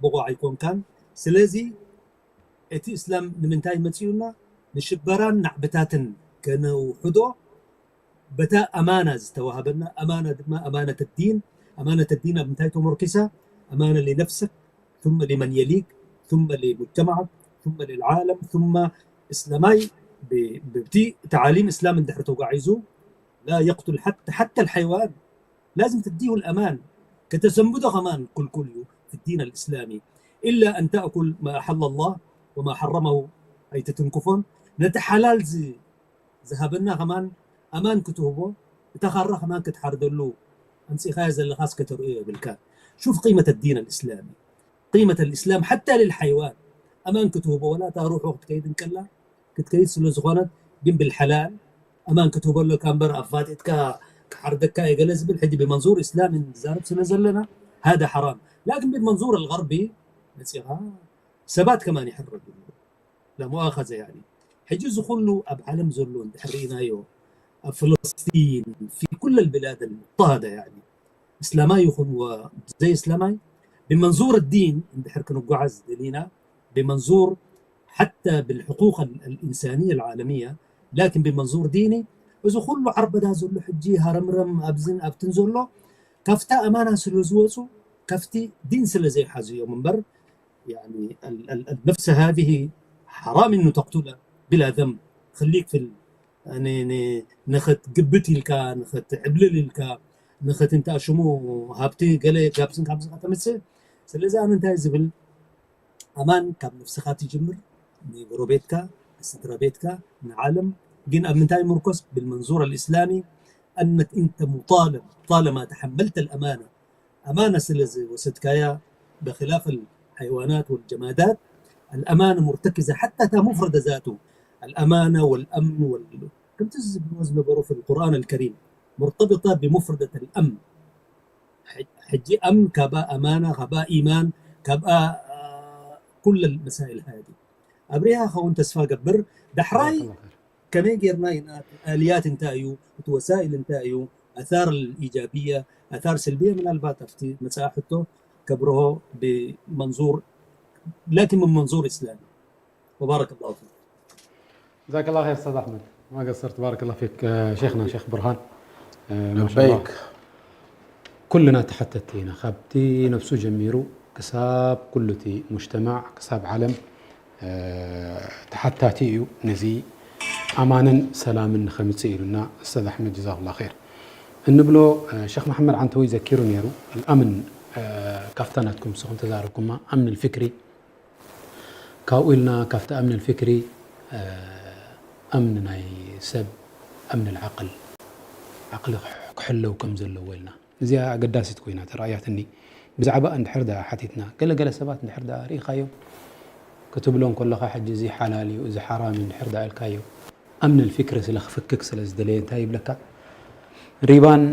ብቑዕ ኣይኮንካን። ስለዚ እቲ እስላም ንምንታይ መፂኡና ንሽበራን ናዕብታትን ከነውሕዶ በታ ኣማና ዝተዋሃበና ኣማና ድማ ኣማነት ዲን ኣማነት ዲን ኣብ ምንታይ ተመርኪሳ ኣማነ ሊነፍስክ ثم لمن يليك ثم لمجتمعك ثم للعالم ثم እስላማይ ብቲ ተዓሊም እስላም እንድሕር ተጓዒዙ لا يقتل حتى حتى الحيوان لازم تديه الأمان ከተሰንብዶ ከማን ክልኩል እዩ في الدين الإسلامي إلا أن تأكل ما أحل الله وما حرمه ኣይትትንክፎን ነቲ ሓላል ዝሃበና ከማን ኣማን ክትህቦ እታ ካራ ከማን ክትሓርደሉ ኣምፂኻዮ ዘለኻስ ከተርእዮ የብልካ شوف قيمة الدين الإسلامي قيمة الإسلام حتى للحيوان ኣማን ክትህቦ ወላ እታ ሩሑ ክትከይድ እንከላ ክትከይድ ስለ ዝኾነት ግን بالحلال ኣማን ክትህበለካ እምበር ኣፋጢጥካ ክሓርደካ እየ ገለ ዝብል ሕጂ ብመንዙር እስላም ንዛረብ ስለ ዘለና هذا حرام لكن بالمنظور الغربي መፂኻ ሰባት ከማን ይሕረዱ لا مؤاخذة يعني ሕጂ እዚ ኩሉ ኣብ ዓለም ዘሎ እንድሕር ርኢናዮ ኣብ ፍልስጢን في كل البلاد المضطهدة يعني እስላማይ ይኹን ወዘይ እስላማይ ብመንዙር ዲን እንድሕር ክንጓዓዝ ደሊና ብመንዙር حتى بالحقوق الإنسانية العالمية لكن ብመንዙር ዲኒ እዚ ኩሉ ዓርበዳ ዘሎ ሕጂ ሃረምረም ኣብዝን ኣብትን ዘሎ ካፍታ ኣማና ስለ ዝወፁ ካፍቲ ዲን ስለ ዘይሓዙ እዮም እምበር يعني النفس هذه حرام انه تقتلها بلا ذنب خليك في ንኽትግብት ኢልካ ንኽትዕብልል ኢልካ ንኽትንታ ሽሙ ሃብቲ ገለ ጋብዝን ካብዚ ከተምፅእ ስለዚ ኣነ እንታይ ዝብል ኣማን ካብ ነፍስኻ ትጅምር ንጎረቤትካ ንስድራ ቤትካ ንዓለም ግን ኣብ ምንታይ ምርኮስ بالمنظور الإسلامي أنك أنت مطالب طالما تحملت الأمانة أمانة ስለ ዝወሰድካያ بخلاف الحيوانات والجمادات الأمانة مرتكزة حتى تا مفردة ذاته الأمانة والأمن وال ከምቲ ዝብልዎ ዝነበሩ في القرآن الكريم مرتبطة بمفردة الأمن ሕጂ أمن ካብኣ أمانة ካብኣ إيمان ካብኣ ኩل المسائل هذه ኣብሪሃ ኸውን ተስፋ ገብር ዳሕራይ ከመይ ጌርና ኢና ኣልያት እንታይ እዩ እቲ ወሳኢል እንታይ እዩ ኣታር ኢጃብያ ኣታር ስልብያ ምናልባት ኣብቲ መፅኣ ሕቶ ከብርሆ ብመንዙር لكن من منظور إسلامي وبارك الله فيك جزاك الله خير استاذ احمد ما قصرت بارك الله فيك شيخنا شيخ برهان ما شاء الله كلنا ተሓተቲ ኢና ካብቲ ነብሱ ጀሚሩ ክሳብ ኩሉ እቲ ሙጅተማዕ ክሳብ ዓለም ተሓታቲ እዩ ነዚ ኣማንን ሰላምን ንኸምፅእ ኢሉና استاذ احمد جزاه الله خير እንብሎ ሸክ መሓመድ ዓንተወይ ዘኪሩ ነይሩ الأمن ካብታ ናትኩም ንስኹም ተዛረብኩማ أمن الفكري ካብኡ ኢልና ካብቲ أمن الفكري أمن ናይ ሰብ أمن العقل ዓቕሊ ክሕለው ከም ዘለዎ ኢልና እዚኣ ኣገዳሲት ኮይና ተራእያትኒ ብዛዕባ እንድሕር ዳ ሓቲትና ገለገለ ሰባት እንድሕር ዳ ርኢኻዮም ክትብሎ እንከለኻ ሕጂ እዚ ሓላል እዩ እዚ ሓራም እዩ እንድሕር ዳ ኢልካዮ أمن الفكري ስለ ክፍክክ ስለ ዝደለየ እንታይ ይብለካ ሪባን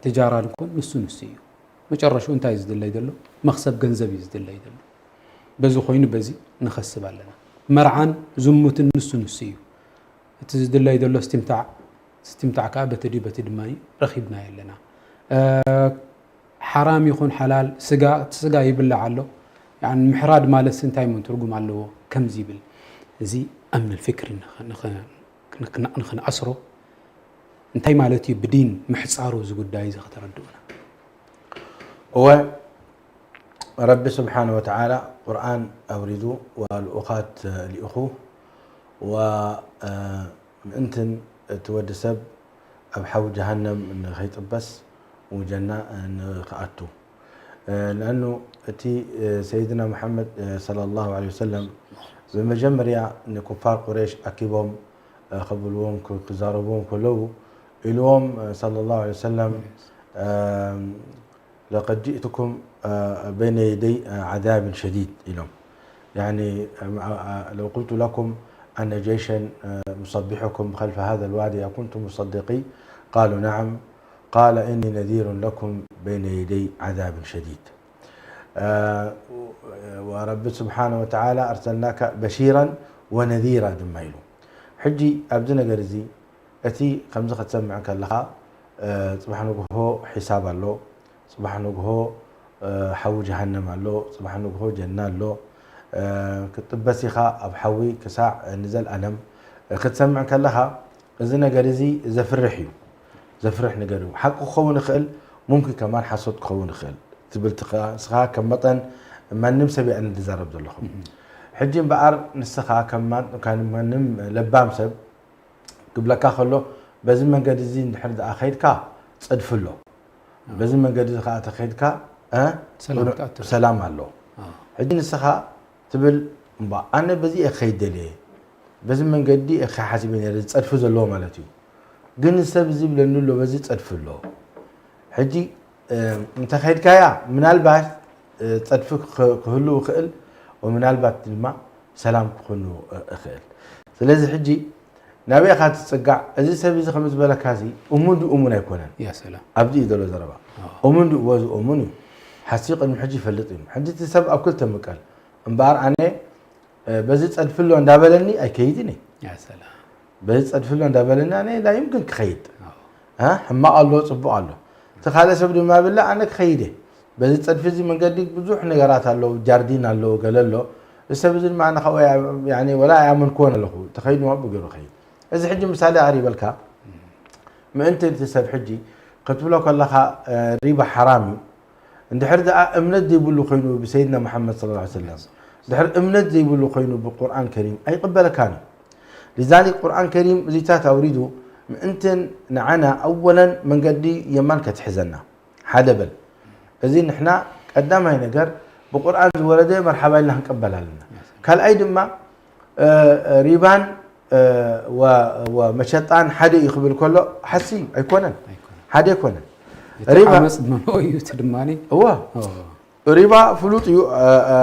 ትጃራን ኮን ንሱ ንሱ እዩ መጨረሽኡ እንታይ እዩ ዝድለይ ዘሎ መኽሰብ ገንዘብ እዩ ዝድለይ ዘሎ በዚ ኮይኑ በዚ ንኸስብ ኣለና መርዓን ዝሙትን ንሱ ንሱ እዩ እቲ ዝድለይ ዘሎ እስትምታዕ እስትምታዕ ከዓ በቲ ድዩ በቲ ድማ ረኺብናዮ ኣለና ሓራም ይኹን ሓላል ስጋ እቲ ስጋ ይብላዕ ኣሎ ምሕራድ ማለት እንታይ ምን ትርጉም ኣለዎ ከምዚ ይብል እዚ أمن الفكري ንኽንኣስሮ እንታይ ማለት እዩ ብዲን ምሕፃሩ እዚ ጉዳይ እዚ ከተረድኡና እወ ረቢ ስብሓን ወተዓላ ቁርኣን ኣውሪዱ ወልኡኻት ልኢኹ ወምእንትን እቲ ወዲ ሰብ ኣብ ሓዊ ጀሃነም ንኸይጥበስ ውጀና ንኽኣቱ ለኣኑ እቲ ሰይድና ሙሓመድ صلى الله عليه وسلم ብመጀመርያ ንኩፋር ቁሬሽ ኣኪቦም ከብልዎም ክዛረብዎም ከለዉ ኢልዎም صلى الله عليه وسلم لقد جئتكم بين يدي عذاب شديد ኢሎም። يعني لو قلت لكم أن جيشا مصبحكم خلف هذا الوادي أكنتم مصدقي؟ قالوا نعم. قال إني نذير لكم بين يدي عذاب شديد. ረቢ ስብሓነ ወተዓላ أرسلناك بشيرا ونذيرا ድማ ኢሉ። ሕጂ ኣብዚ ነገር እዚ እቲ ከምዚ ክትሰምዕ ከለኻ ጽባሕ ንግሆ ሒሳብ ኣሎ፣ ጽባሕ ንግሆ ሓዊ ጀሃነም ኣሎ፣ ጽባሕ ንግሆ ጀና ኣሎ። ክትጥበስ ኢኻ ኣብ ሓዊ ክሳዕ ንዘልኣለም ክትሰምዕ ከለኻ እዚ ነገር እዚ ዘፍርሕ እዩ። ዘፍርሕ ነገር እዩ። ሓቂ ክኸውን ይኽእል፣ ሙምኪን ከማን ሓሶት ክኸውን ይኽእል ትብል ትኻ-፣ ንስኻ ከም መጠን ማንም ሰብ እየ ኣነ ዝዛረብ ዘለኹ። ሕጂ እምበኣር ንስኻ ከም ማን-፣ ከም ማንም ለባም ሰብ ክብለካ ከሎ፣ በዚ መንገዲ እዚ እንድሕር ደኣ ከይድካ ጸድፊ ኣሎ። በዚ መንገዲ እዚ ከኣ ተኸይድካ፣ እ፣ ሰላም ክትኣቱ። ሰላም ኣሎ። ኣዎ። ሕጂ ንስኻ ትብል፣ እምባ ኣነ በዚ እየ ክኸይድ ደልየ፣ በዚ መንገዲ እየ ክሓስብ እየ ነይረ፣ ዝጸድፊ ዘለዎ ማለት እዩ። ግን ሰብ እዚ ይብለኒ ኣሎ፣ በዚ ጸድፊ ኣሎ። ሕጂ፣ እ፣ እንተኸይድካያ ምናልባት፣ እ፣ ጸድፊ ክኸ-፣ ክህሉ ይኽእል፣ ወምናልባት ድማ ሰላም ክኾኑ፣ እ፣ ይኽእል። ስለዚ ሕጂ ናበይ ኢኻ ትጽጋዕ? እዚ ሰብ እዚ ከም ዝበለካ እዚ እሙን ድዩ እሙን ኣይኮነን? ያ ሰላም። ኣብዚ እዩ ዘሎ ዘረባ። ኣዎ። እሙን ድዩ? ወዚ እሙን እዩ። ሓሲዩ ቅድሚ ሕጂ ይፈልጥ እዩ። ሕጂ እቲ ሰብ ኣብ ክልተ ምቀል። እምበኣር ኣነ፣ እ፣ በዚ ጸድፊ ኣሎ እንዳበለኒ ኣይከይድን እየ። ያ ሰላም። በዚ ጸድፊ ኣሎ እንዳበለኒ ኣነ ላ ይምክን ክኸይድ። ኣዎ። እ፣ ሕማቕ ኣሎ፣ ጽቡቕ ኣሎ። እቲ ካልእ ሰብ ድማ ይብላ ኣነ ክኸይድ እየ። በዚ ጸድፊ እዚ መንገዲ ብዙሕ ነገራት ኣለዉ፣ ጃርዲን ኣለዉ፣ ገለ ኣሎ። እዚ ሰብ እዚ ድማ ኣነ ካብኡ ኣያ-፣ ያኒ ወላ ኣያመንክዎን ኣለኹ። ተኸይዱ ኣብኡ ገይሩ ኸይድ። እዚ ሕጂ ምሳሌ ኣቕሪበልካ። ምእንቲ እቲ ሰብ ሕጂ ክትብሎ ከለኻ፣ እ፣ ሪባ ሓራም እዩ። እንድሕር ደኣ እምነት ዘይብሉ ኮይኑ ብሰይድና መሓመድ ሰለላሁ ዐለይሂ ወሰለም፣ ድሕር እምነት ዘይብሉ ኮይኑ ብቁርኣን ከሪም ኣይቕበለካን እዩ። ሊዛሊክ ቁርኣን ከሪም እዚታት ኣውሪዱ ምእንትን ንዓና ኣወለን መንገዲ የማን ከትሕዘና። ሓደ በል። እዚ ንሕና ቀዳማይ ነገር ብቁርኣን ዝወረደ መርሓባ ኢልና ክንቀበል ኣለና። ካልኣይ ድማ፣ እ፣ እ፣ ሪባን፣ እ፣ ወ-፣ ወመሸጣን ሓደ እዩ ክብል ከሎ ሓሲ ኣይኮነን። ኣይኮነን። ሓደ ኣይኮነን። እቲ ሪባ ዓመፅ መኖ እዩ እቲ ድማኒ። እወ። ኦ። ሪባ ፍሉጥ እዩ። እ፣ እ፣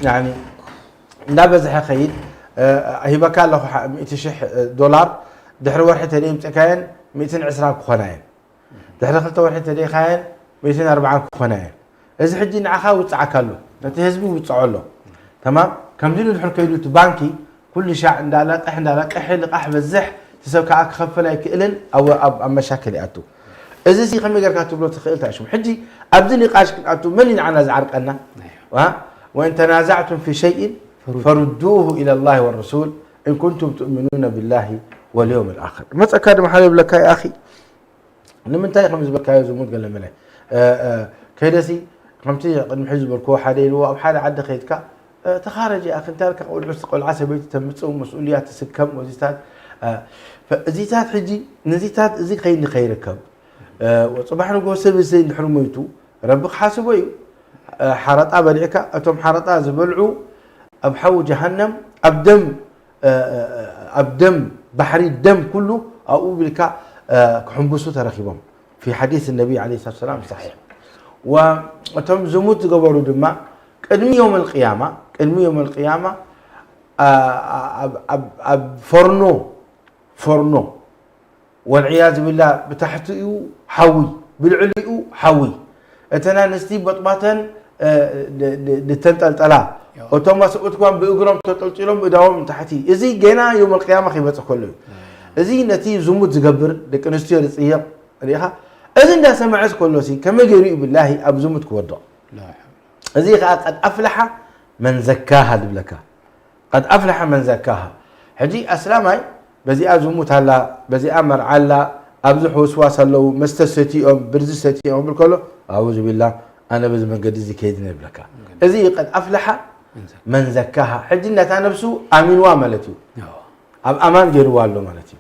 ያኒ እንዳበዝሐ ኸይድ፣ እ፣ ሂበካ ኣለኹ ሓ-፣ ሚእቲ ሽሕ ዶላር ድሕሪ ወርሒ ተደይ ምፅእካየን ሚእትን ዕስራን ክኾና እየን። ድሕሪ ክልተ ወርሒ ተደይኻየን ሚእትን ኣርባዓን ክኾና እየን። እዚ ሕጂ ንዓኻ ውፅዓካ ኣሎ፣ ነቲ ህዝቢ ውፅዖ ኣሎ። ተማም? ከምዚ ንድሕር ከይዱ እቲ ባንኪ ኩሉ ሻዕ እንዳለቀሕ እንዳለቀሕ ልቃሕ በዝሕ፣ እቲ ሰብ ከዓ ክኸፍል ኣይክእልን፣ ኣብ፣ ኣብ፣ ኣብ መሻክል ይኣቱ። እዚ ሲ ከመይ ጌርካ ትብሎ ትኽእል ታሽሙ። ሕጂ ኣብዚ ኒቃሽ ክንኣቱ መን እዩ ንዓና ዝዓርቀና? ኣይዋ። ዋ? وإن تنازعتم في شيء فردوه. فردوه إلى الله والرسول إن كنتم تؤمنون بالله واليوم الآخر. መፀካ ድማ ሓደ ይብለካ ይኣኺ። ንምንታይ ከም ዝበልካዮ ዝሙት ገለ መለ፣ እ፣ እ፣ ከይደሲ ከምቲ ቅድሚ ሕዚ ዝበልክዎ ሓደ ኢልዎ ኣብ ሓደ ዓዲ ከይድካ፣ እ፣ ተኻረጅ እያ ክንታልካ ቆልዑ ቆልዓ ሰበይቲ ተምፅእ መስኡልያ ትስከም ወዚታት፣ እ፣ ፈ-፣ እዚታት ሕጂ ነዚታት እዚ ከይኒ ከይርከብ፣ እ፣ ወፅባሕ ንግሆ ሰብ እዚ እንድሕር ሞይቱ ረቢ ክሓስቦ እዩ። እ፣ ሓረጣ በሊዕካ እቶም ሓረጣ ዝበልዑ ኣብ ሓዊ ጀሃነም ኣብ ደም እ፣ እ፣ እ፣ ኣብ ደም ባሕሪ ደም ኩሉ ኣብኡ ቢልካ፣ እ፣ ክሕንብሱ ተረኺቦም። في حديث النبي عليه الصلاة والسلام صحيح. ወእቶም ዝሙት ዝገበሩ ድማ ቅድሚ يوم القيامة، ቅድሚ يوم القيامة፣ እ፣ ኣብ፣ ኣብ፣ ኣብ ፈርኖ፣ ፈርኖ والعياذ بالله ብታሕቲኡ ሓዊ፣ ብልዕሊኡ ሓዊ። እተን ኣንስቲ በጥባተን፣ እ፣ ድ-፣ ድ-፣ ድተንጠልጠላ። ያው። እቶም ኣሰብኡት ከማን ብእግሮም ተጠልጢሎም ብእዳዎም ንታሕቲ። እዚ ገና يوم القيامة ከይመጽእ ከሎ እዩ። እዚ ነቲ ዝሙት ዝገብር ደቂ ኣንስትዮ ዝጽየቕ ርኢኻ። እዚ እንዳሰምዐስ ከሎ ሲ ከመይ ገይሩ እዩ ብላሂ ኣብ ዝሙት ክወድቕ? لا حول. እዚ ኸኣ قد أفلح من زكاها ዝብለካ። قد أفلح من زكاها። ሕጂ ኣስላማይ በዚኣ ዝሙት ኣላ፣ በዚኣ መርዓ ኣላ፣ ኣብዚ ሕውስዋስ ኣለዉ፣ መስተ ሰቲኦም፣ ብርዚ ሰቲኦም ክብል ከሎ፣ ኣዑዙ ቢላህ፣ ኣነ በዚ መንገዲ እዚ ከይድን እየ ይብለካ። እዚ قد أفلح من زكاها። ሕጂ ነታ ነብሱ ኣሚንዋ ማለት እዩ። ኣዎ። ኣብ ኣማን ገይርዋ ኣሎ ማለት እዩ።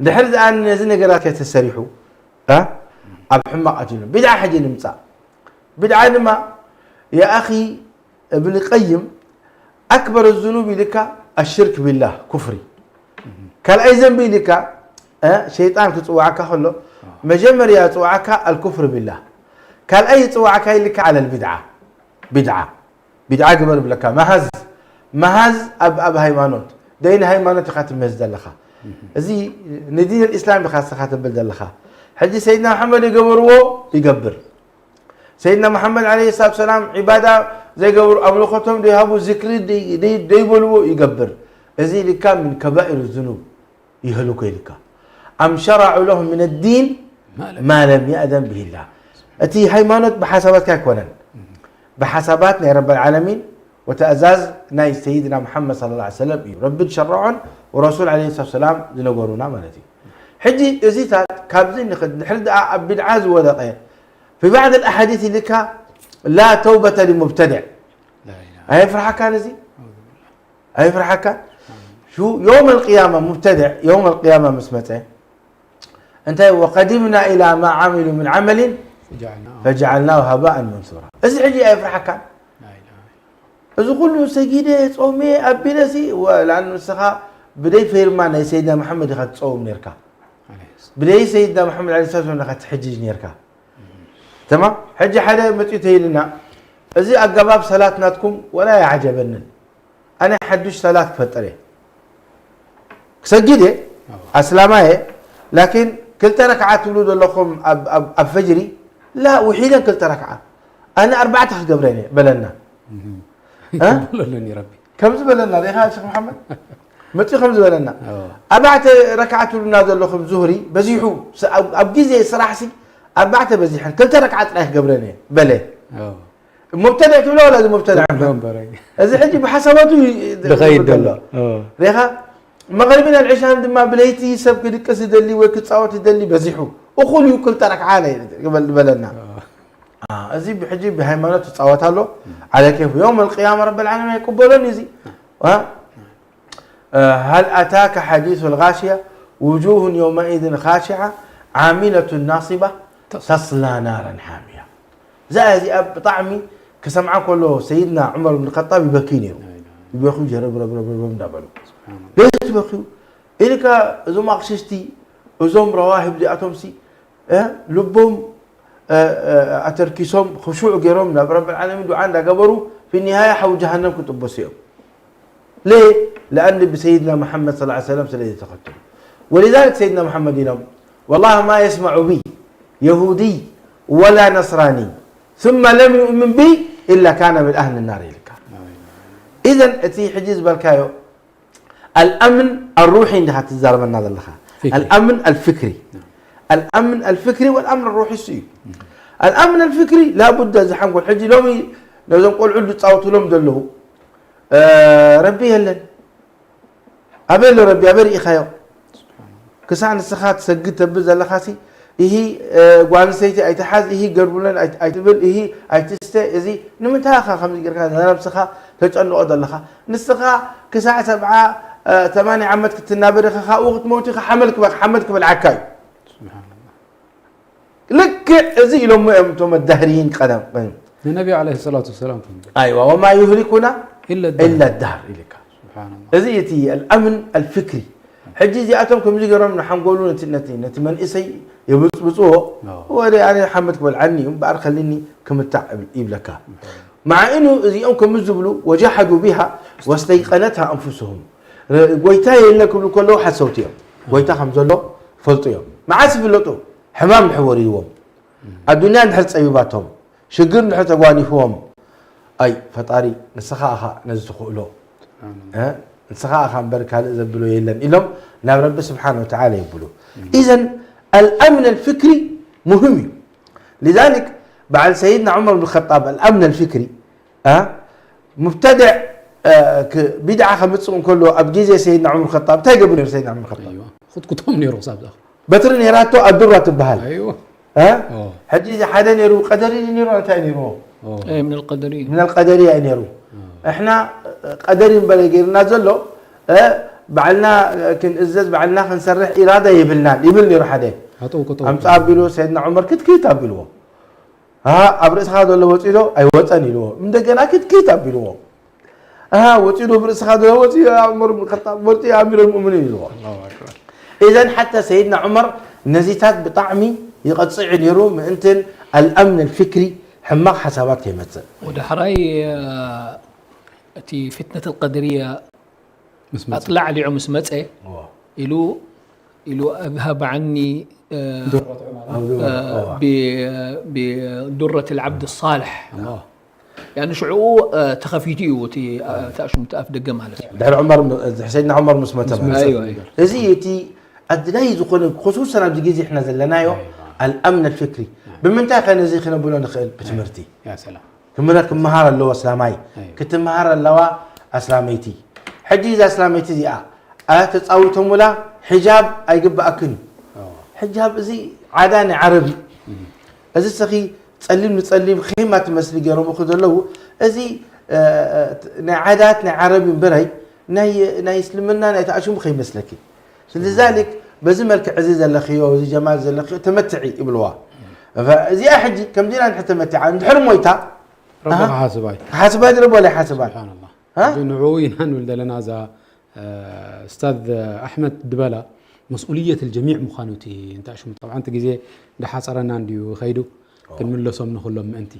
ድሕሪ ዝኣ ነዚ ነገራት ከተሰሪሑ፣ እ? ኣብ ሕማቕ ኣትዩና። ቢድዓ ሕጂ ንምጻእ። ቢድዓ ድማ፣ ያ ኣኺ እብን ቀይም፣ ኣክበር ዙኑብ ኢልካ ኣሽርክ ቢላህ፣ ኩፍሪ። ካልኣይ ዘንቢ ኢልካ እ፣ ሸይጣን ክጽዋዓካ ከሎ መጀመርያ ጽዋዓካ ኣልኩፍር ቢላህ፣ ካልኣይ ይጽዋዓካ ኢልካ ዓለል ቢድዓ። ቢድዓ ቢድዓ ግበር ብለካ። መሃዝ መሃዝ ኣብ ኣብ ሃይማኖት ደይን ሃይማኖት ኢኻ ትምህዝ ዘለኻ። እዚ ንዲን ልእስላም ኢኻ ስኻ ትብል ዘለኻ። ሕጂ ሰይድና መሓመድ ይገበርዎ ይገብር። ሰይድና መሓመድ ዓለይሂ ሰላቱ ሰላም ዒባዳ ዘይገብሩ፣ ኣምልኾቶም ዘይሃቡ፣ ዝክሪ ደይ- ደይ- ደይበልዎ ይገብር። እዚ ልካ ምን ከባኢር ዝኑብ ይህልኮ ኢልካ። ኣም ሸራዑ ለሁ ምን ዲን ማ ለም የእዘን ብሂላ። እቲ ሃይማኖት ብሓሳባትካ ኣይኮነን፣ ብሓሳባት ናይ ረብ ዓለሚን ወተእዛዝ ናይ ሰይድና መሓመድ ሰለላሁ ዐለይሂ ወሰለም እዩ። ረቢ ዝሸረዖን ወረሱል ዓለይሂ ሰላቱ ሰላም ዝነገሩና ማለት እዩ። ሕጂ እዚታት ካብዚ ንኽድ ድሕሪ ደኣ ኣብ ቢድዓ ዝወደቐ في بعض الأحاديث ኢልካ لا توبة لمبتدع ኣይፍርሓካን እዚ ኣይፍርሓካን ሹ يوم القيامة مبتدع يوم القيامة ምስ መጸ እንታይ وقدمنا إلى ما عملوا من عمل فجعلناه هباء منثورا እዚ ሕጂ ኣይፍርሓካን እዚ ኩሉ ሰጊደ ጾሜ ኣቢለሲ ወላ ንስኻ ብደይ ፌርማ ናይ ሰይድና መሓመድ ኢኻ ትጸውም ነርካ ብደይ ሰይድና መሓመድ ዓለይሂ ሰላም ኢኻ ትሕጅጅ ነርካ ተማም ሕጂ ሓደ መጺኡ ተይልና እዚ ኣገባብ ሰላት ናትኩም ወላ ይዓጀበንን ኣነ ሓዱሽ ሰላት ክፈጥር እየ ክሰጊድ እየ ኣስላማ እየ ላኪን ክልተ ረክዓ ትብሉ ዘለኹም ኣብ ፈጅሪ ላ ውሒደን ክልተ ረክዓ ኣነ ኣርባዕተ ክገብረን እየ በለና ኣለኒ ረቢ ከምዚ በለና ሪኢኻ ሸክ መሓመድ መፂኡ ከምዚ በለና ኣርባዕተ ረክዓ ትብሉና ዘለኹም ዙህሪ በዚሑ ኣብ ግዜ ስራሕ ሲ ኣርባዕተ በዚሐን ክልተ ረክዓ ጥራይ ክገብረን እየ በለ ሙብተድዕ ትብሎ ወላ እዚ ሙብተድዕ እዚ ሕጂ ብሓሳባቱ ይኸይድ ዘሎ ሪኻ መቕሪብን ኣልዕሻን ድማ ብለይቲ ሰብ ክድቅስ ይደሊ ወይ ክፃወት ይደሊ በዚሑ እኹል እዩ ክልተ ረክዓ በለና እዚ ሕጂ ብሃይማኖት ትፃወት ኣሎ ዓለ ኬፉ የውም ኣልቅያማ ረብ ልዓለሚን ኣይቅበሎን እዩ እዚ هل أتاك حديث الغاشية وجوه يومئذ خاشعة عاملة ناصبة تصلى نارا حامية እዛ እዚኣ ብጣዕሚ ክሰምዓ ከሎ ሰይድና ዑመር ብን ኸጣብ ይበኪ ነይሩ ይበኪ ጀረብረብረብረብ እንዳበሉ ለይት በኪ ኢልካ እዞም ኣቕሽሽቲ እዞም ረዋሂብ እዚኣቶም ሲ ልቦም ኣተርኪሶም ክሹዕ ገይሮም ናብ ረብ ዓለሚን ዱዓ እንዳገበሩ ፊ ኒሃያ ሓዊ ጀሃነም ክጥበሱ እዮም ليه؟ لأن بسيدنا محمد صلى الله عليه وسلم سليدة تختم ولذلك سيدنا محمد يلوم والله ما يسمع بي يهودي ولا نصراني ثم لم يؤمن بي إلا كان من أهل النار إلك إذن أتي حجيز بالكايو الأمن الروحي عندها تزار من هذا اللخا الأمن الفكري الأمن الفكري والأمن الروحي سيو الأمن الفكري لا بد زحمكم حجي لومي نزم قول عدو تصاوتوا لهم دلو ረቢ የለን ኣበይ ኣሎ ረቢ ኣበይ ርኢኻዮ ክሳዕ ንስኻ ትሰግድ ተብል ዘለኻሲ ይሂ ጓል ኣንስተይቲ ኣይትሓዝ ይሂ ገርብለን ኣይትብል ይሂ ኣይትስተ እዚ ንምንታይ ኢኻ ከምዚ ጌርካ ነብስኻ ተጨንቆ ዘለኻ ንስኻ ክሳዕ ሰብዓ ተማንያ ዓመት ክትናበረ ኢኻ ካብኡ ክትመውት ኢኻ ሓመድ ክበልዓካ እዩ ልክዕ እዚ ኢሎሞ እዮም እቶም ኣዳህርይን ቀደም ንነቢ ዓለ ሰላቱ ወሰላም ከምዚ ኣይዋ ወማ ዩህሊኩና ኢለ ኢለ ዳህር ኢልካ ስብሓንላህ። እዚ እቲ ኣልኣምን ኣልፍክሪ ሕጂ እዚኣቶም ከምዚ ገይሮም ንሓንጎሉ ነቲ- ነቲ- ነቲ መንእሰይ የብፅብፅዎ ኣዎ። ወደ ኣነ ሓመድ ክበልዓኒ እዩ እምበኣር ከሊኒ ክምታዕ እብል- ይብለካ مع إنه እዚኦም ከምዚ ዝብሉ وجحدوا بها واستيقنتها أنفسهم ጎይታ የለ ክብሉ ከለዉ ሓሰውቲ እዮም ጎይታ ከም ዘሎ ፈልጡ እዮም መዓስ ይፍለጡ ሕማም ድሕር ወሪድዎም ኣዱንያ እንድሕር ፀቢባቶም ሽግር እንድሕር ተጓኒፍዎም ኣይ ፈጣሪ ንስኻ ኢኻ ነዚ ትኽእሎ ንስኻ ኢኻ እምበር ካልእ ዘብሎ የለን ኢሎም ናብ ረቢ ስብሓን ወተዓላ ይብሉ ኢዘን ኣልኣምን ኣልፍክሪ ሙህም እዩ لذلك በዓል ሰይድና ዑመር ብን ኸጣብ ኣልኣምን ኣልፍክሪ ሙብተድዕ ቢድዓ ከምፅእ እንከሎ ኣብ ግዜ ሰይድና ዑመር ኸጣብ እንታይ ገብር ነሩ ሰይድና ዑመር ኸጣብ ክትኩቶም ነሩ ክሳብ ዝኣኽል በትሪ ነይራቶ ኣዱራ ትበሃል ኣይዋ እ? ኦ። ሕጂ እዚ ሓደ ነይሩ ቀደሪ ነይሩ እንታይ ነይርዎ ኦ። أي من القدرية من القدرية ነይሩ እሕና ቀደሪ እምበረ ገይርና ዘሎ እ፣ ባዕልና ክንእዘዝ ባዕልና ክንሰርሕ ኢራዳ የብልናን ይብል ነይሩ ሓደ ኣጠው ከጠው ኣምፃ ኣቢሉ ሰይድና ዑመር ክትክት ኣቢልዎ ኣብ ርእስኻ ዘሎ ወፂዶ ኣይወፀን ኢልዎ እንደገና ክትክት ኣቢልዎ ኣሃ፣ ወፂኡ ዶ ብርእስኻ ዶ ወፂኡ ዑመር ብን ኸጣብ፣ ወፂኡ ኣሚር ልሙእሚኒን እዩ ዝኸውን። ኢዘን ሓታ ሰይድና ዑመር ነዚታት ብጣዕሚ ይቐፅዕ ነይሩ፣ ምእንትን ኣልኣምን ኣልፍክሪ ሕማቕ ሓሳባት ከይመፅእ። ወዳሕራይ እቲ ፊትነት ኣልቀድርያ ምስ መፀ ኣጥላዕሊዑ ምስ መፀ ኢሉ ኢሉ ኣዝሃብ ዓኒ ብዱረት ልዓብድ ሳልሕ ያኒ ሽዕኡ ተኸፊቱ እዩ እቲ ተኣሽሙቲ ኣፍ ደገ ማለት እዩ ድሕሪ ዑመር ሰይድና ዑመር ምስ መተ ማለት ኣይዋ እዩ። እዚ እቲ ኣድላይ ዝኾነ ክሱሰን ኣብዚ ግዜ እሕና ዘለናዮ ኣልኣምን ኣልፍክሪ ብምንታይ ከ ነዚ ክነብሎ ንኽእል ብትምህርቲ ያ ሰላም ክምረ ክመሃር ኣለዎ ኣስላማይ ኣይ። ክትመሃር ኣለዋ ኣስላመይቲ ሕጂ እዛ ኣስላመይቲ እዚኣ ኣተፃውተሙላ ሕጃብ ኣይግባኣክን እዩ ሕጃብ እዚ ዓዳ ናይ ዓረብ እዩ እዚ ሰኺ ፀሊም ንፀሊም ኼማ ትመስሊ ገይሮም እኮ ዘለዉ እዚ እ፣ ናይ ዓዳት ናይ ዓረብ እምበራይ ናይ ናይ እስልምና ናይ ተኣሽሙ ከይመስለኪ ስለዛሊክ በዚ መልክዕ እዚ ዘለኽዮ እዚ ጀማል ዘለኽዮ ተመትዒ ይብልዋ እዚኣ ሕጂ ከምዚና ንሕ ተመቲዓ እንድሕር ሞይታ ረቢ ክሓስባ እዩ ክሓስባ ድረቦ ኣይሓስባን ስብሓንላ ها؟ ሕጂ ንዕኡ ኢና ንብል ዘለና እዛ እ፣ እስታዝ ኣሕመድ ድበላ መስኡልየት ልጀሚዕ ምዃኑ እቲ እንታይ ሽሙ ጠብዓ እቲ ግዜ እንዳሓፀረና እንድዩ ከይዱ ክንምለሶም ንክሎም ምእንቲ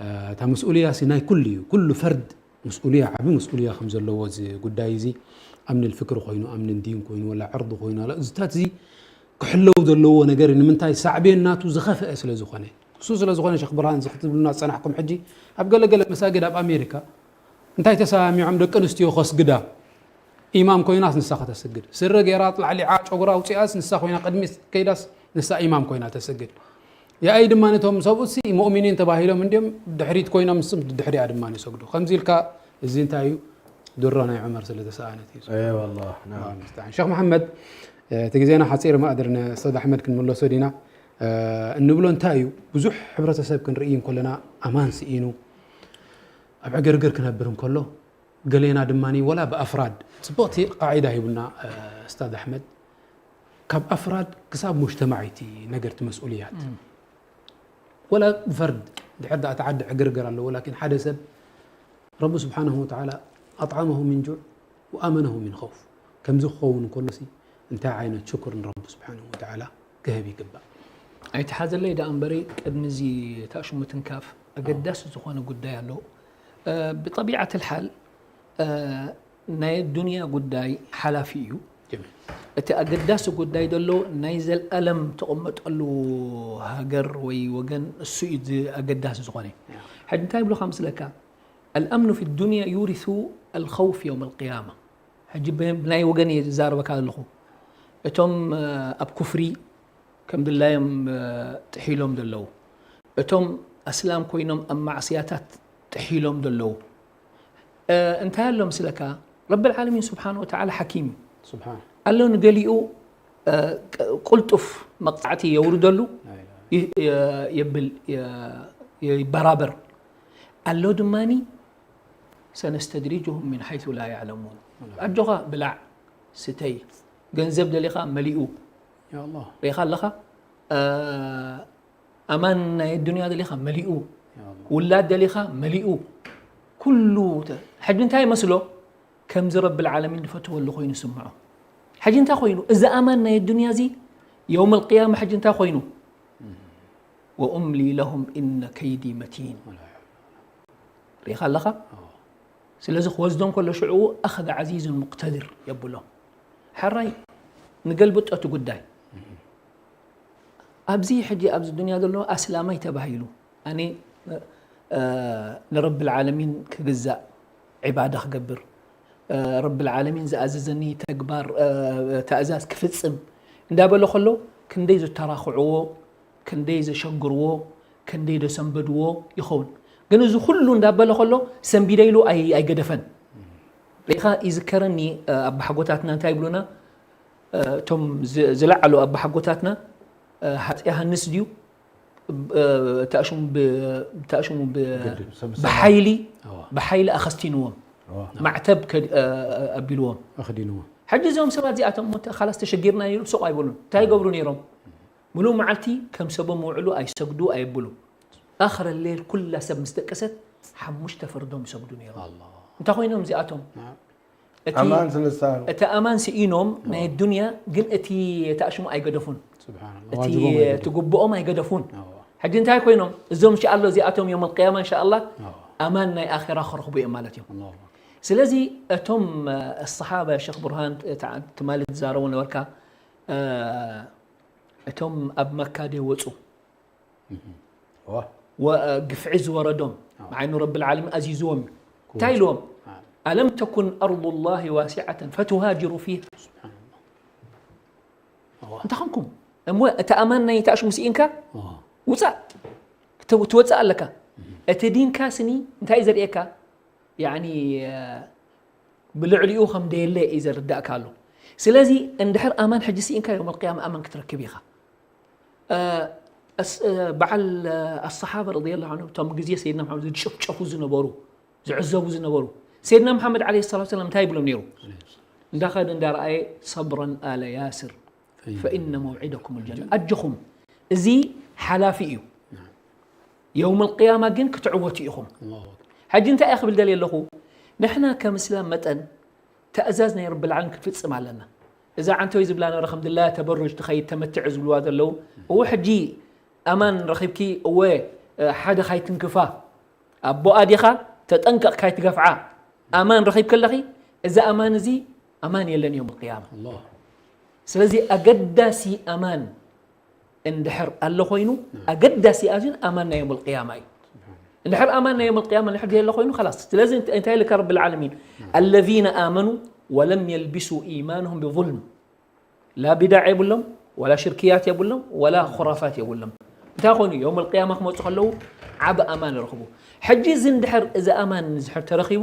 እ፣ እታ መስኡልያ ሲ ናይ ኩሉ እዩ ኩሉ ፈርድ መስኡልያ ዓቢ መስኡልያ ከም ዘለዎ እዚ ጉዳይ እዚ ኣምኒ ልፍክሪ ኮይኑ ኣምኒ ዲን ኮይኑ ወላ ዕርዲ ኮይኑ ወላ እዚታት እዚ ክሕለው ዘለዎ ነገር እዩ ንምንታይ ሳዕቤን ናቱ ዝኸፍአ ስለ ዝኾነ እሱ ስለ ዝኾነ ሸክ ብርሃን እዚ ክትብሉና ዝፀናሕኩም ሕጂ ኣብ ገለገለ መሳጊድ ኣብ ኣሜሪካ እንታይ ተሰማሚዖም ደቂ ኣንስትዮ ከስግዳ ኢማም ኮይናስ ንሳ ከተስግድ ስረ ገይራ ላዕሊዓ ጨጉራ ኣውፂኣስ ንሳ ኮይና ቅድሚት ከይዳስ ንሳ ኢማም ኮይና ተስግድ ያኣይ ድማ ነቶም ሰብኡት ሲ ሙእሚኒን ተባሂሎም እንዲዮም ድሕሪት ኮይኖም ንስም ድሕሪኣ ድማ ይሰግዱ ከምዚ ኢልካ እዚ እንታይ እዩ ድሮ ናይ ዑመር ስለ ተሰኣነት እዩ اي والله نعم الله المستعان ሸክ መሓመድ እቲ ግዜና ሓፂር ማእድር ንእስታዝ ኣሕመድ ክንምለሶ ዲና እንብሎ እንታይ እዩ ብዙሕ ሕብረተሰብ ክንርኢ እንከለና ኣማን ስኢኑ ኣብ ዕግርግር ክነብር እንከሎ ገሌና ድማ ወላ ብኣፍራድ ፅቡቕቲ ቃዒዳ ሂቡና እስታዝ ኣሕመድ ካብ ኣፍራድ ክሳብ ሙጅተማዕ እቲ ነገር እቲ መስኡልያት ወላ ብፈርድ ድሕር ዳኣ ተዓዲ ዕግርግር ኣለዎ ላኪን ሓደ ሰብ ረቢ ስብሓንሁ ወተዓላ ኣጥዓመሁ ምን ጁዕ ወኣመነሁ ምን ኸውፍ ከምዚ ክኸውን እንከሎሲ እንታይ ዓይነት ሽኩር ንረቢ ስብሓንሁ ወተዓላ ክህብ ይግባእ ኣይትሓዘለይ ደኣ እምበሪ ቅድሚ እዚ ተኣሽሙ ትንካፍ ኣገዳሲ ዝኾነ ጉዳይ ኣሎ ብጠቢዓት ልሓል ናይ ዱንያ ጉዳይ ሓላፊ እዩ እቲ ኣገዳሲ ጉዳይ ዘሎ ናይ ዘልኣለም ተቐመጠሉ ሃገር ወይ ወገን እሱ እዩ ኣገዳሲ ዝኾነ ሕጂ እንታይ ይብሉካ ምስለካ الأمن في الدنيا يورث الخوف يوم القيامة ሕጂ ብናይ ወገን እየ ዝዛረበካ ዘለኹ እቶም ኣብ ኩፍሪ ከም ድላዮም ጥሒሎም ዘለዉ እቶም ኣስላም ኮይኖም ኣብ ማዕስያታት ጥሒሎም ዘለዉ እንታይ ኣሎ ምስለካ ረቢ ልዓለሚን ስብሓን ወተዓላ ሓኪም እዩ ስብሓን ኣሎ ንገሊኡ ቁልጡፍ መቕፃዕቲ የውርደሉ የብል ይበራበር ኣሎ ድማኒ ሰነስተድሪጅሁም ምን ሓይቱ ላ ያዕለሙን ኣጆኻ ብላዕ ስተይ ገንዘብ ደሊኻ መሊኡ ያ ኣላህ ሪኻ ኣለኻ ኣማን ናይ ዱንያ ደሊኻ መሊኡ ያ ኣላህ ውላድ ደሊኻ መሊኡ ኩሉ ተ- ሕጂ እንታይ ይመስሎ ከምዚ ረቢ ልዓለሚን ዝፈትወሉ ኮይኑ ይስምዖ ሕጂ እንታይ ኮይኑ እዚ ኣማን ናይ ዱንያ እዚ የውም ልቅያማ ሕጂ እንታይ ኮይኑ ወኡምሊ ለሁም ኢነ ከይዲ መቲን ሪኢኻ ኣለኻ ስለዚ ክወስዶም ከሎ ሽዕኡ ኣኸዘ ዓዚዙን ሙቅተድር የብሎም ሕራይ ንገልብጦ እቲ ጉዳይ ኣብዚ ሕጂ ኣብዚ ዱንያ ዘሎ ኣስላማይ ተባሂሉ ኣነ ንረቢ ልዓለሚን ክግዛእ ዒባዳ ክገብር ረቢ ልዓለሚን ዝኣዘዘኒ ተግባር ተእዛዝ ክፍፅም እንዳበለ ከሎ ክንደይ ዝተራኽዕዎ ክንደይ ዘሸግርዎ ክንደይ ዘሰንበድዎ ይኸውን ግን እዚ ኩሉ እንዳበለ ከሎ ሰንቢደ ኢሉ ኣይ- ኣይገደፈን ሪኢኻ ይዝከረኒ ኣባሓጎታትና እንታይ ይብሉና እቶም ዝ- ዝለዓሉ ኣባሓጎታትና ሃፀ ዮሃንስ ድዩ ተኣሽሙ ብ- ተኣሽሙ ብ- ግድብ፣ ሰብ ብሓይሊ ኣዋ። ብሓይሊ ኣኸስቲንዎም ኣዋ። ማዕተብ ከ- ኣቢልዎም ኣኽዲንዎ ሕጂ እዚኦም ሰባት እዚኣቶም ሞ ካላስ ተሸጊርና ነይሩ ሱቕ ኣይበሉን እንታይ ይገብሩ ነይሮም ምሉእ መዓልቲ ከም ሰቦም ውዕሉ ኣይሰግዱ ኣየብሉ ኣኽረ ሌል ኩላ ሰብ ምስ ደቀሰት ሓሙሽተ ፈርዶም ይሰግዱ ነይሮም ኣላ እንታይ ኮይኖም እዚኣቶም? نعم. እቲ ኣማን ስለ ዝሰኣኑ። እቲ ኣማን ስኢኖም ናይ ዱንያ ግን እቲ ተኣሽሙ ኣይገደፉን። سبحان الله. እቲ واجبهم أيضا. ትግብኦም ኣይገደፉን። أوه. ሕጂ እንታይ ኮይኖም እዞም እንሻኣላ እዚኣቶም ዮም ኣልቅያማ እንሻኣላ أوه. ኣማን ናይ ኣኼራ ክረኽቡ እዮም ማለት እዮም። الله أكبر. ስለዚ እቶም ኣሰሓባ ሸክ ቡርሃን ትማሊ ትዛረቦ ነበርካ። እቶም ኣብ መካ ደይወፁ واه. ግፍዒ ዝወረዶም ንዓይኑ ረቢ ልዓለሚን ኣዚዝዎም እዩ። እንታይ ኢልዎም? ኣለም ተኩን ኣርዱ ላሂ ዋሲዓተን ፈቱሃጅሩ ፊሃ። سبحان الله. እንታይ ኾንኩም? እሞ እቲ ኣማን ናይ ተኣሽሙ ስኢንካ أوه. ውፃእ ክተ- ትወፅእ ኣለካ። እቲ ዲንካ ስኒ እንታይ እዩ ዘርእየካ? ያኒ ብልዕሊኡ ከም ደየለ እዩ ዘርዳእካ ኣሎ። ስለዚ እንድሕር ኣማን ሕጂ ስኢንካ ዮም ኣልቅያማ ኣማን ክትረክብ ኢኻ። በዓል ኣሰሓባ ረዲየላሁ ዐንሁ እቶም ግዜ ሰይድና መሓመድ ዝጭፍጨፉ ዝነበሩ ዝዕዘቡ ዝነበሩ ሰይድና መሓመድ ዓለይሂ ሰላቱ ወሰላም እንታይ ይብሎም ነይሩ? እንዳኸደ እንዳረኣየ ሰብረን ኣለ ያስር ፈኢነ መውዒደኩም ልጀና ኣጆኹም እዚ ሓላፊ እዩ። የውም ልቅያማ ግን ክትዕወቱ ኢኹም። الله أكبر. ሕጂ እንታይ እየ ክብል ደልየ ኣለኹ? ንሕና ከም እስላም መጠን ተእዛዝ ናይ ረቢ ልዓለሚን ክንፍፅም ኣለና። እዛ ዓንተወይ ዝብላ ነበረ ከም ድላያ ተበሩጅ ትኸይድ ተመትዕ ዝብልዋ ዘለዉ እወ ሕጂ ኣማን ረኺብኪ እወ ሓደ ካይትንክፋ ኣቦኣ ዲኻ ተጠንቀቕ ካይትገፍዓ ኣማን ረኺብኪ ኣለኺ። እዚ ኣማን እዚ ኣማን የለን ዮም ቅያማ። الله. ስለዚ ኣገዳሲ ኣማን እንድሕር ኣሎ ኮይኑ ኣገዳሲ ኣዝዩን ኣማን ናይ ዮም ቅያማ እዩ። እንድሕር ኣማን ናይ ዮም ቅያማ እንድሕር ዘየለ ኮይኑ ላስ ስለዚ እንታይ ኢልካ ረቢ ልዓለሚን الذين آمنوا ولم يلبسوا إيمانهم بظلم لا بدع የብሎም ولا ሽርክያት የብሎም ولا خرافات የብሎም። እንታይ ኮይኑ ዮም ቅያማ ክመፁ ከለዉ ዓብ ኣማን ይረኽቡ። ሕጂ እዚ እንድሕር እዚ ኣማን እንድሕር ተረኺቡ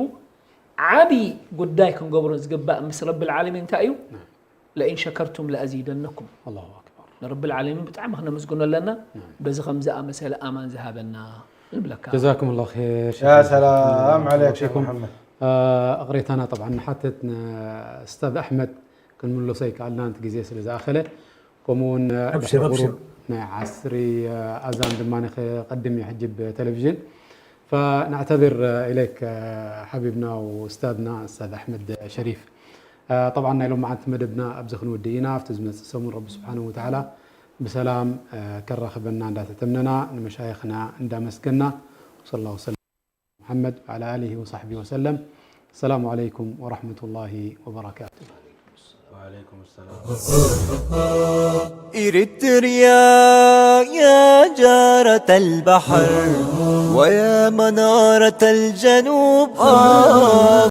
ዓብዪ ጉዳይ ክንገብሮ ዝግባእ ምስ ረቢ ልዓለሚን እንታይ እዩ? لئن شكرتم لأزيدنكم. الله أكبر. ንረቢ ልዓለሚን ብጣዕሚ ክነመስግኖ ኣለና። በዚ ከም ዝኣመሰለ ኣማን ዝሃበና ንብለካ። جزاكم الله خير. يا سلام عليك شيخ محمد. እቕሬታና طبعا ንሓትት ንእስታዝ ኣሕመድ ክንምለሶ ኣይከኣልና ነቲ ግዜ ስለ ዝኣኸለ ከምኡ እውን أبشر، أبشر. ናይ ዓስሪ ኣዛን ድማ ክቐድም እዩ ሕጂ ብቴሌቪዥን فنعتذر إليك حبيبنا وأستاذنا أستاذ أحمد شريف. طبعا ናይ ሎማዓንቲ መደብና ኣብዚ ክንውድእ ኢና። ኣብቲ ዝመፅእ ሰሙን ረቢ ስብሓን ወተዓላ ብሰላም ከራኽበና እንዳተተምነና ንመሻይኽና እንዳመስገና وصلى الله وسلم محمد وعلى آله وصحبه وسلم. السلام عليكم ورحمة الله وبركاته. وعليكم السلام. إريتريا يا جارة البحر ويا منارة الجنوب آه